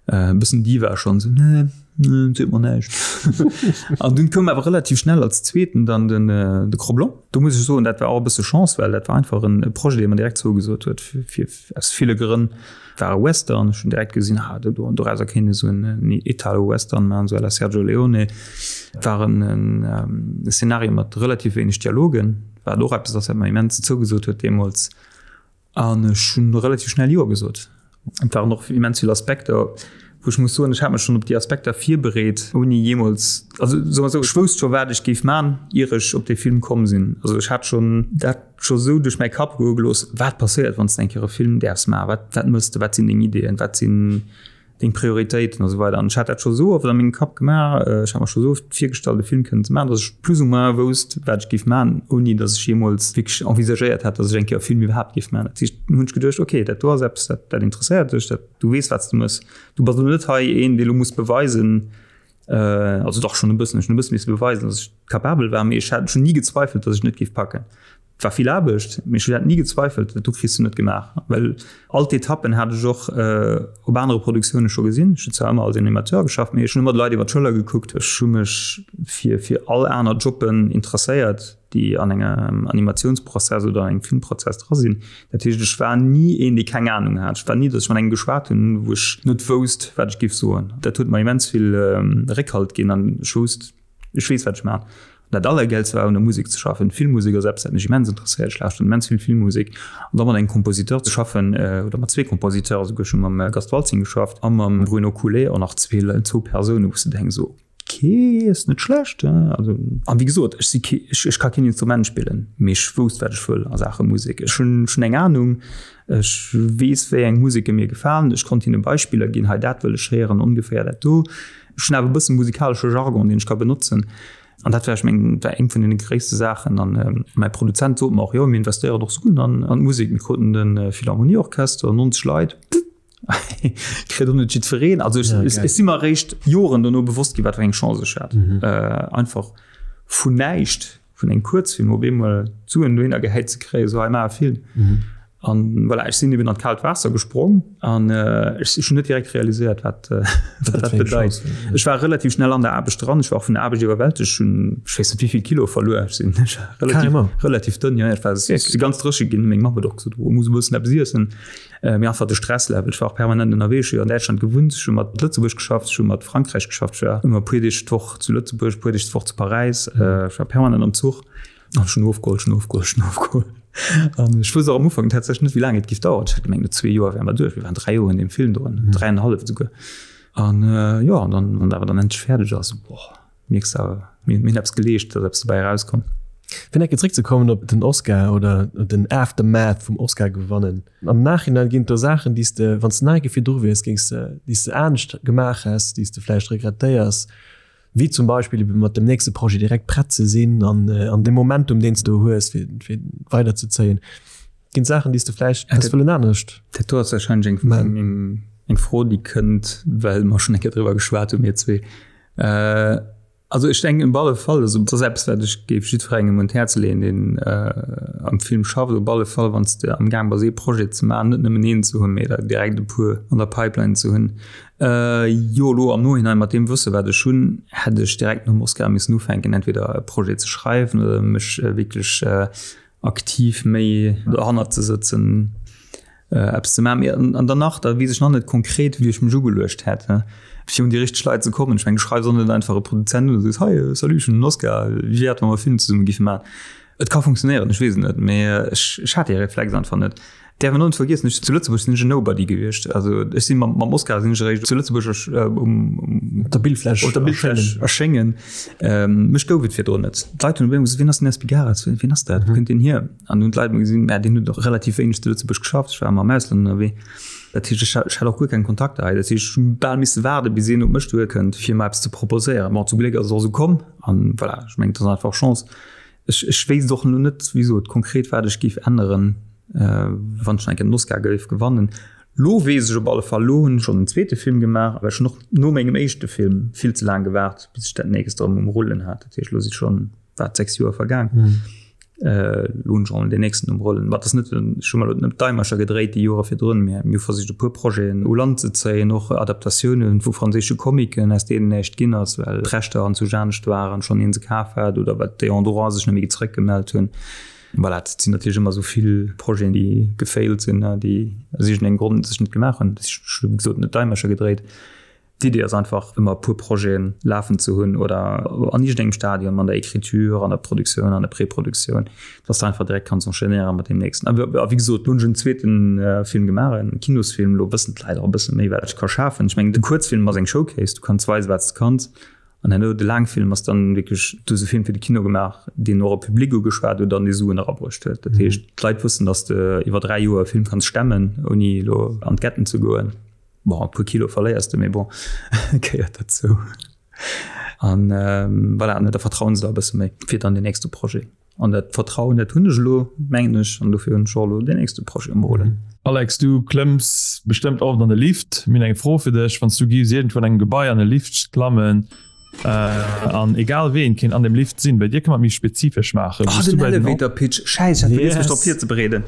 e bëssen Diva schonn, esou, nee, nee, seet mer näischt. An dunn koum awer relativ schnell als zweeten dann den de Cro-Blanc. Do muss ech soen, dat war och e bësse Chance, well dat war einfach e Projet, dee mer direkt zougesot huet, fir aus ville Grënn. War e Western, ech hunn direkt gesinn, ah do do dorauser kéint ee sou en Italo-Western maachen, sou à la Sergio Leone. War en en Szenario mat relativ wéineg Dialogen, wat och eppes ass, wat mer immens zougesot huet deemools. An ech hunn relativ schnell Jo gesot. Et waren och immens vill Aspekter, wou ech muss soen, ech hat mech schonn op déi Aspekter virbereet, ouni jeemools, also soe mer esou, ech wousst scho wat ech géif man, ier ech op dee Film komm sinn. Also ech hat schonn dat scho sou duerch mäi Kapp goe gelooss, wat passéiert, wann s de eng Kéier e Film däerfs maachen, wat, wat mëss de, wat sinn deng Ideeën, wat sinn deng Prioritéiten a sou weider. An ech hat dat scho sou oft a mengem Kapp gemaach, ech hat mer scho sou oft virgestallt, e Film kënnen ze maachen, datt ech plus ou moins wousst, wat ech géif maachen, ouni datt ech jeemools wierklech envisagéiert hat, datt ech eng Kéier e Film iwwerhaapt géif maachen. Dat heescht, hunn ech geduecht, okay, dat do ass eppes, dat, dat interesséiert dech, dat, du weess, wat s de mëss. Du bass elo net hei een, dee lo muss beweisen, Also dach schonn e bëssen, ech hunn e bësse misse beweisen, datt ech capabel war, mee ech hat ech hunn ni gezweifelt, datt ech net géif packen. Et war vill Aarbecht, mee ech hat ni gezweifelt, dat do kriss du net gemaach, well all d'Etappen hat ech och op anere Produktioune scho gesinn. Ech hunn zwar ëmmer als Animateur geschafft, mee ech hunn ëmmer de Leit iwwer d'Schëller gekuckt. Ech hu mech fir fir all aner Jobben interesséiert, déi an engem Animatiounsprozess oder an engem Filmprozess dra sinn. Dat heescht, ech war ni een, dee keng Anung hat. Ech war ni, datt ech mat engem geschwat hunn, wou ech net wousst, wat ech géif soen. Dat huet mer immens vill Réckhalt ginn an ech wousst, ech weess, wat ech maachen. An dat Allergäilste war, un der Musek ze schaffen. Filmmusek ass eppes, wat mech immens interesséiert. Ech lauschteren immens vill Filmmusek. An da mat engem Kompositeur ze schaffen, oder mat zwee Kompositeuren esouguer, ech hu mam Gast Waltzing geschafft a mam Bruno Coulais, och nach zwee, zwou Persounen, wou s de denks, esou, Ok, ass net schlecht. Also, an wéi gesot, ech si kee, ech, ech ka keen Instrument spillen, mee ech wousst, wat ech wëll a Saache Musek. Ech hunn schonn eng Anung, ech weess, wéi eng Museke mir gefalen. Ech konnt hinne Beispiller ginn, hei dat wëll ech héieren, ongeféier dat do. Ech hunn awer e bësse musikalesche Jargon, deen ech ka benotzen. An dat war, ech mengen, war eng vun deene gréisste Saachen. An mäi Produzent sot mer och, jo, mir investéieren och Suen an d'Musek. Mir kruten de Philharmonieorchester, 90 Leit. Kritt och net jiddwereen. Also ech, ja, ech, ech si mer réischt Joren dono bewosst gi wat fir eng Chance ech hat. Mhm. Äh, einfach vun näischt, vun engem Kuerzfilm op eemol d'Suen dohinner gehäit ze kréien, so hei maach e Film. Mhm. An voilà, ech sinn eben an d'kaalt Waasser gesprong an äh, ech ech hunn net direkt realiséiert, wat, äh, wat dat bedeit. Ech war relativ schnell an der Aarbecht dran, ech war och vun der Aarbecht iwwerwältegt, ech hunn ech weess net wéi vill Kilo verluer, ech sinn relativ, relativ dënn, ja, ech war si ganz dréche ginn, meng Mamm huet och gesot, oh, muss e bëssen eppes iessen. Mee einfach de Stresslevel, ech war och permanent ënnerwee, ech hu jo an Däitschland gewunnt, ech hu mat Lëtzebuerg geschafft, ech hu mat Frankräich geschafft, ech war ëmmer e puer Deeg d'Woch zu Lëtzebuerg, e puer Deeg d'Woch zu Paräis, ech war permanent am Zuch an ech hunn ofgeholl, ech hunn ofgeholl, ech hunn ofgeholl. An ech wousst och am Ufank tatsächlech net, wéi laang et géif daueren. Ech hat gemengt, no zwee Joer wäre mer duerch, mir waren dräi Joer un deem Film drun, dräienhallef esouguer. An jo, an dann, wann et awer dann endlech fäerdeg ass, boah. Mierks de awer, mir hunn eppes geleescht, dass eppes dobäi erauskomm. Fir nach eng Kéier zréckzekommen op den Oscar oder den Aftermath vum Oscar gewannen. Am Nachhinein ginn et do Saachen, déi s de, wann s de nach eng Kéier virdru wiers, géings de, déi s de anescht gemaach häss, déi s de vläicht regrettéiers, wéi zum Beispill ebe mat dem nächste Projet direkt prett ze sinn an an de Momentum, deen s de do hues, fir fir weiderzezéien. Ginn et Saachen, déi s de vläicht häss wëllen anescht Dat do ass warscheinlech eng eng Fro, déi kënnt, well mer schonn eng Kéier driwwer geschwat hu mir zwee. Äh, also ech denken op alle Fall, also dat ass eppes wat ech géif jiddwerengem un d'Häerz leeën, deen äh, am Film schafft, op alle Fall wann s de am Gaang bass ee Projet ze maachen, net nëmmen een ze hunn, mee der direkt e puer an der Pipeline ze hunn. Äh, jo elo am Nohinein mat deem Wësse wat ech hunn, hätt ech direkt nom Oscar missen ufänken entweder e Projet ze schreiwen oder mech wierklech äh, aktiv méi dohannert ze sëtzen. Äh, eppes ze maachen. Mee an, an der Nacht, da weess ech nach net konkret, wéi ech mech ugeluecht hätt. Fir un déi richteg Leit ze kommen. Ech mengen, du schreifs och net einfach e Produzent un a sees, Hei, salut, ech hunn en Oscar, wéi wär et, wa mer e Film zesumme géife maachen? Et ka funktionéieren, ech weess et net, mee ech, ech hat dee Reflex einfach net. Däerf een och net vergiessen, ech, zu Lëtzebuerg sinn ech en Nobody gewiescht. Also ech si mam, mam Oscar sinn ech eréischt zu Lëtzebuerg um, um, Op der Bildfläch op der Bildfläch erschéngen. Mech gouf et virdrun net. D'Leit hunn op eemol gesot, Wien ass den Espigares? Wien ass dat? Wou kënnt deen hier? An hunn d'Leit emol gesinn, mä deen huet och relativ wéineg zu Lëtzebuerg geschafft, ech war ëmmer am Ausland ënnerwee. Dat heescht, ech ech hat och guer keng Kontakter hei. Dat heescht, ech hu bal misse waarde bis een op mech duerkënnt, fir mer eppes ze proposéieren. Bon, zum Gléck ass et och esou komm an voilà, ech mengen, et ass einfach Chance. Ech ech wéisst och elo net, wéi gesot, konkret wat ech géif änneren, wann ech nach eng Kéier den Oscar géif gewannen. Lo weess ech op alle Fall, lo hunn ech schonn en zweete Film gemaach, well ech hunn och no mengem éischte Film vill ze laang gewaart, bis ech dat nächst erëm um Rullen hat. Dat heescht, lo si schonn wat 6 Joer vergaang. Mm. Äh, lo hunn ech och den nächsten um Rullen. Wat ass net ech hu mer lo net d'Daimercher gedréit déi Jore virdrun, mä mir hu versicht e puer Projeten u Land ze zéien, och Adaptatiounen vu franséische Comicken, aus deenen näischt ginn ass, well d'Rechter an zu anescht waren, schonn een se kaf hat oder well d'Ayants droit sech net méi zeréckgemellt hunn. Voilà, dat sinn natierlech ëmmer esou vill Projeten, déi gefailt sinn, déi aus iergendengem Grond sech net gemaach hunn. Ech hu wéi gesot net d'Daimercher gedréit. D'Idee ass einfach ëmmer e puer Projeten lafen ze hunn oder an iergendengem Stadium, an der Écriture, an der Produktioun, an der Preproduktioun, dass de einfach direkt kanns enchaînéiere mat deem nächsten. A wéi gesot, lo hunn ech en zweete Film gemaach, en Kinosfilm. Lo wëssen d'Leit och e bësse méi, wat ech ka schafen. Ech mengen, de Kuerzfilm ass eng Showcase, du kanns weisen, wat s de kanns. An herno de Laangfilm ass dann wierklech, du hues e Film fir de Kino gemaach, deen och e Public ugeschwat huet an dee Suen erabruecht huet. Dat heescht, d'Leit wëssen, dass de iwwer 3 Joer e Film kanns stemmen, ouni elo an d'Ketten ze goen. Bon, e puer Kilo verléiers de, mee bon, gehéiert derzou. An voilà, an da vertrauen se der e bësse méi fir dann deen nächste Projet. An dat Vertrauen, dat hunn ech elo, mengen ech, an dofir hunn ech och elo deen nächste Projet um Rullen. Alex, du klëmms bestëmmt oft an de Lift. Mir hunn eng Fro fir dech, Wann s du giffs iergendwou an engem Gebai an e Lift klammen, An egal ween kéint an dem Lift sinn. Bei dir ka mer et méi spezifesch maachen. Oh, den Elevator Pitch, Schäiss, ech hat vergiess mech drop virzebereeden.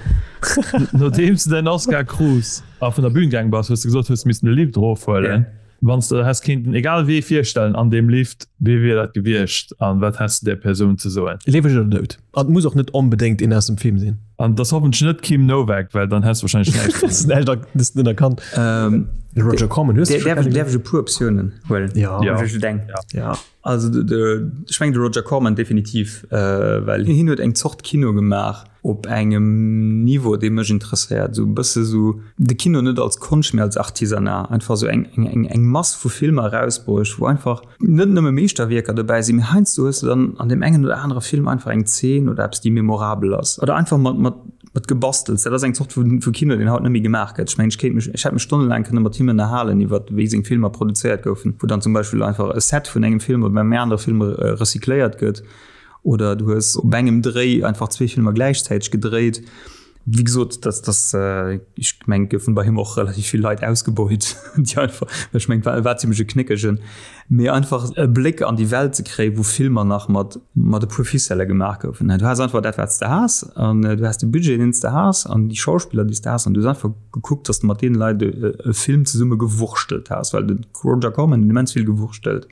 Nodeems du däin Oscar krus a vun der Bühn gaang bass, hues de gesot, hues missen de Lift erofhuelen. Wann s de der häss kéinten egal wee virstellen an deem Lift, wee wier dat gewiescht an wat häss de där Persoun ze soen? Lieweg oder dout? An et muss och net onbedéngt een aus dem Film sinn. An et ass hoffentlech net Kim Novak, well dann häss de wahrscheinlech näischt ze soen. Häss de net erkannt. De Roger Corman hues de scho kennengeléiert. Däerf ech e puer Optiounen huelen? Ja. Ja. Ech deng. Ja. Also de, ech mengen de Roger Corman definitiv, well hien huet eng Zort Kino gemaach op engem Niveau, dee mech interesséiert, esou e bësse sou de Kino net als Konscht, mee als Artisanat, einfach sou eng, eng, eng Mass vu Filmer erausbruecht, wou einfach net nëmme Meeschterwierker dobäi sinn, mee heiansdo hues de dann an deem engen oder anere Film einfach eng Zeen oder eppes, déi memorabel ass oder einfach mat, mat, mat Gebastels. Dat ass eng Zort vu, vu Kino, deen haut net méi gemaach gëtt. Ech mengen, ech kéint mech, ech hätt mech stonnelaang kënne mat him ënnerhalen iwwer wéi seng Filmer produzéiert goufen, wou dann zum Beispill einfach e Set vun engem Film op engem anere Film recycléiert gëtt oder du hues op engem Dréi einfach zwee Filmer gläichzäiteg gedréit. Wéi gesot, dass, dass, ech mengen, et goufen bei him och relativ vill Leit ausgebeut, déi einfach, well ech mengen, war, war zimmlech e Knéckegen, mee einfach e Bléck an déi Welt ze kréien, wou Filmer nach mat, mat e puer Ficellë gemaach goufen. Du has einfach dat, wat s de has, an du has de Budget, deen s de has, an déi Schauspiller, déi s de has, an du hues einfach gekuckt, dass de mat deene Leit e, e Film zesumme gewurschtelt has, well de Roger Corman huet immens vill gewurschtelt.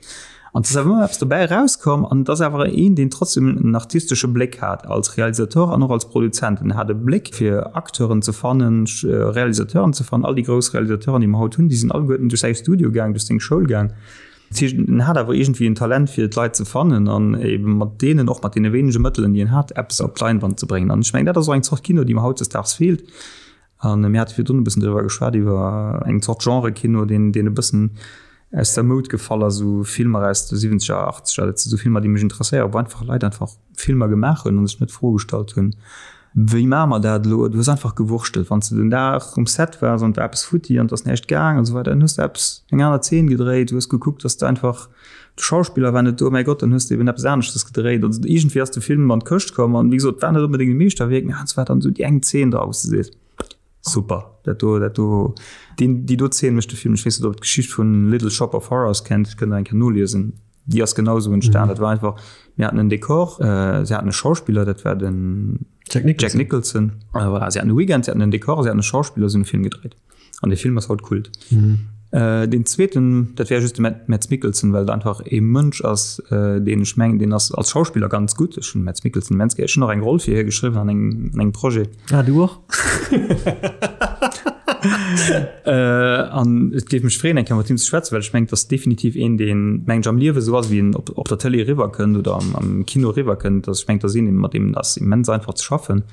An et ass awer ëmmer eppes dobäi erauskomm an et ass awer een, deen trotzdem en artistesche Bléck hat als Realisateur an och als Produzent. En hat e Bléck fir Acteuren ze fannen, Realisateuren ze fannen. All déi grouss Realisateuren, déi mer haut hunn, déi sinn alleguerten duerch säi Studio gaang, duerch seng Schoul gaang. Dat heescht, en hat awer iergendwéi en Talent fir d'Leit ze fannen an ebe mat deenen, och mat deene wéinege Mëttelen, déi en hat, eppes op d'Leinwand ze bréngen. An ech mengen, dat ass och eng Zort Kino, déi mer hautdesdaags feelt. An mir hate virdrun e bëssen driwwer geschwat, iwwer eng Zort Genre-Kino, deen, deen e bëssen aus der Moud gefall ass, esou Filmer aus de siwwenzeger, achtzeger, dat si sou Filmer, déi mech interesséieren, wou einfach Leit einfach Filmer gemaach hunn a sech net d'Fro gestallt hunn, Wéi maache mer dat elo? Du hues einfach gewurschtelt. Wann s de den Dag um Set waars an et war eppes futti an et ass näischt gaang an esou weider, dann hues de eppes, eng aner Zeen gedréit, du hues gekuckt, dass de einfach, de Schauspiller war net do, mäi Gott, dann hues de eben eppes aneschtes gedréit. Also iergendwéi ass de Film an d'Këscht komm an wéi gesot, et war net onbedéngt e Meeschterwierk, mee heiansdo war dann esou déi eng Zeen dra, wou s de sees, super, dat do, dat do, deen, déi do Zeen mécht de Film. Ech weess net, ob der d'Geschicht vun Little Shop of Horrors kennt, kënnt der eng Kéier noliesen, déi ass genau esou entstan. Dat war einfach, mir haten en Dekor, se haten e Schauspiller, dat war den Jack Nicholson. Jack Nicholson. Voilà, se haten e Weekend, se haten en Dekor, se haten e Schauspiller, se hunn e Film gedréit. An de Film ass haut Kult. Mhm. Äh, den zweeten, dat wär just de Matt, Mads Mikkelsen, well et einfach e Mënsch ass, äh, deen ech mengen, deen ass als Schauspiller ganz gutt. Ech hunn Mads Mikkelsen immens gär. Ech hunn och eng Roll fir hie geschriwwen an engem, an engem Projet. Ah, du och? An et géif mech freeën, eng Kéier mat him ze schwätzen, well ech mengen, et ass definitiv een, deen, mengen ech, am Liewe esou ass, wéi en op, op der Tëlee eriwwerkënnt oder am, am Kino eriwwerkënnt. Also ech mengen, et ass een, mat deem et ass immens einfach ze schaffen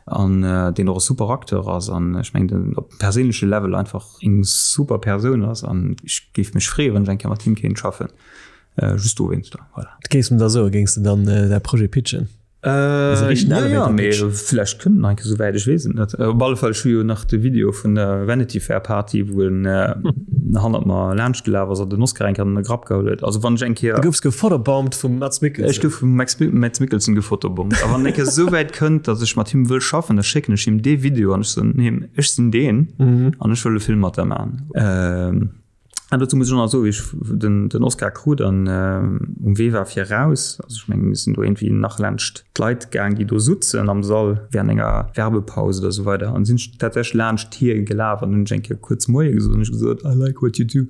an deen och e super Acteur ass an ech mengen, den op perséinleche Level einfach eng super Persoun ass an ech géif mech freeën, wann ech eng Kéier mat him kéint schaffen. Just dowéinster, voilà. Wat géifs de em da soen? Géings de dann däi Projet pitchen? Äh, ja, ja, mee vläicht kënnt en enke souwäit, ech weess et net. Op alle Fall, ech hu jo nach de Video vun der Vanity Fair Party, wou en äh, hannert mer laanscht gelaf ass an den Oscar eng Kéier an de Grapp geholl huet. Also wann ech eng Kéier. Du goufs gefotobombt vum Mads Mikkelsen. Ech gouf vum Max, Mads Mikkelsen gefotobombt. A wann en eng Kéier souwäit kënnt, datt ech mat him wëll schaffen, da schécken ech him dee Video an ech soen him, ech sinn deen an ech wëll e Film mat der maachen. Ähm. An dozou muss ech och nach soen, wéi ech den, den Oscar krut an um Wee war fir eraus, also ech mengen, mir sinn do iergendwéi nach laanscht d'Leit gaang, déi do sutzen am Sall während enger Werbepaus oder esou weider, an sinn ech tatsächlech laanscht hie gelaf an hunn ech eng Kéier kuerz Moie gesot an ech gesot, I like what you do.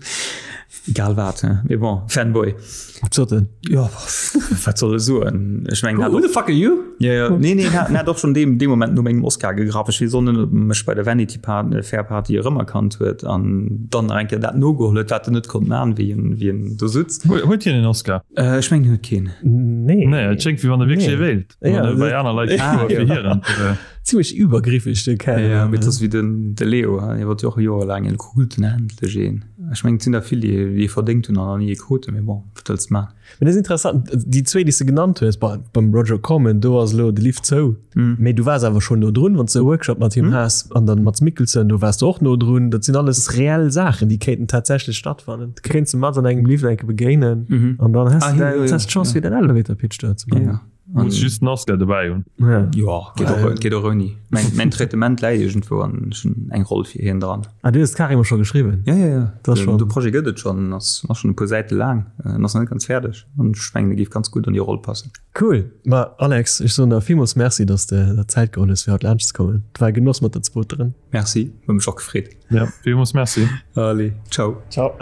Egal wat, he, mee bon, Fanboy. Wat sot en? Jo, wat soll e soen? Ech mengen, Who the fuck are you? Ja, ja. Nee, nee, en hat och schon deem, deem Moment no mengem Oscar gegraff. Ech weess och net, ob e mech bei der Vanity Fair Party erëmerkannt huet an dann nach eng Kéier dat nogeholl huet, wat en net konnt man, wéi en, wéi en do sutzt. Huet hien en Oscar? Äh, ech mengen, hien huet keen. Nee. Nee, et schéngt, wéi wann e wierklech ee wéilt. Ja, Wann e bei aner Leit Ah, goe fir ja. hiren. Zimmlech übergriffeg, de Kerl. Ja, mee et ass wéi den, de Leo, hie wollt jo och jorelaang een, krut en endlech een. Ech mengen, et sinn der vill, déi, déi ee verdéngt hunn an nach ni ee kruten, mee bon, wat wëlls de man? Mee dat ass interessant, déi zwee, déi s de genannt hues, bon, beim Roger Corman, do ass elo de Lift zou, mee du waars awer schonn no drun, wann s de e Workshop mat him has, an dann Mads Mikkelsen, do waars de och no drun. Dat sinn alles reell Saachen, déi kéinten tatsächlech stattfannen. Du kéints de Mads an engem Lift eng Kéier begéinen an dann has de däin, has d'Chance fir däin Elevator Pitch do ze maachen. Muss just den Oscar dobäi hunn. Jo, geet och, geet och ouni. Mäin, mäin Traitement läit iergendwou an ech hunn eng Roll fir hien dran. Ah, du hues d'Karim och scho geschriwwen? Ja, ja, ja. Dat ass schon. De Projet gëtt et schonn, ass ass schonn e puer Säite laang, en ass nach net ganz fäerdeg an ech mengen, e géif ganz gutt an déi Roll passen. Cool. Ma Alex, ech soen der villmools Merci, dass de der Zäit geholl hues, fir haut laanscht ze kommen. Et war e Genoss, mat der ze poteren. Merci, huet mech och gefreet. Ja, villmools Merci. Allez, ciao. Ciao.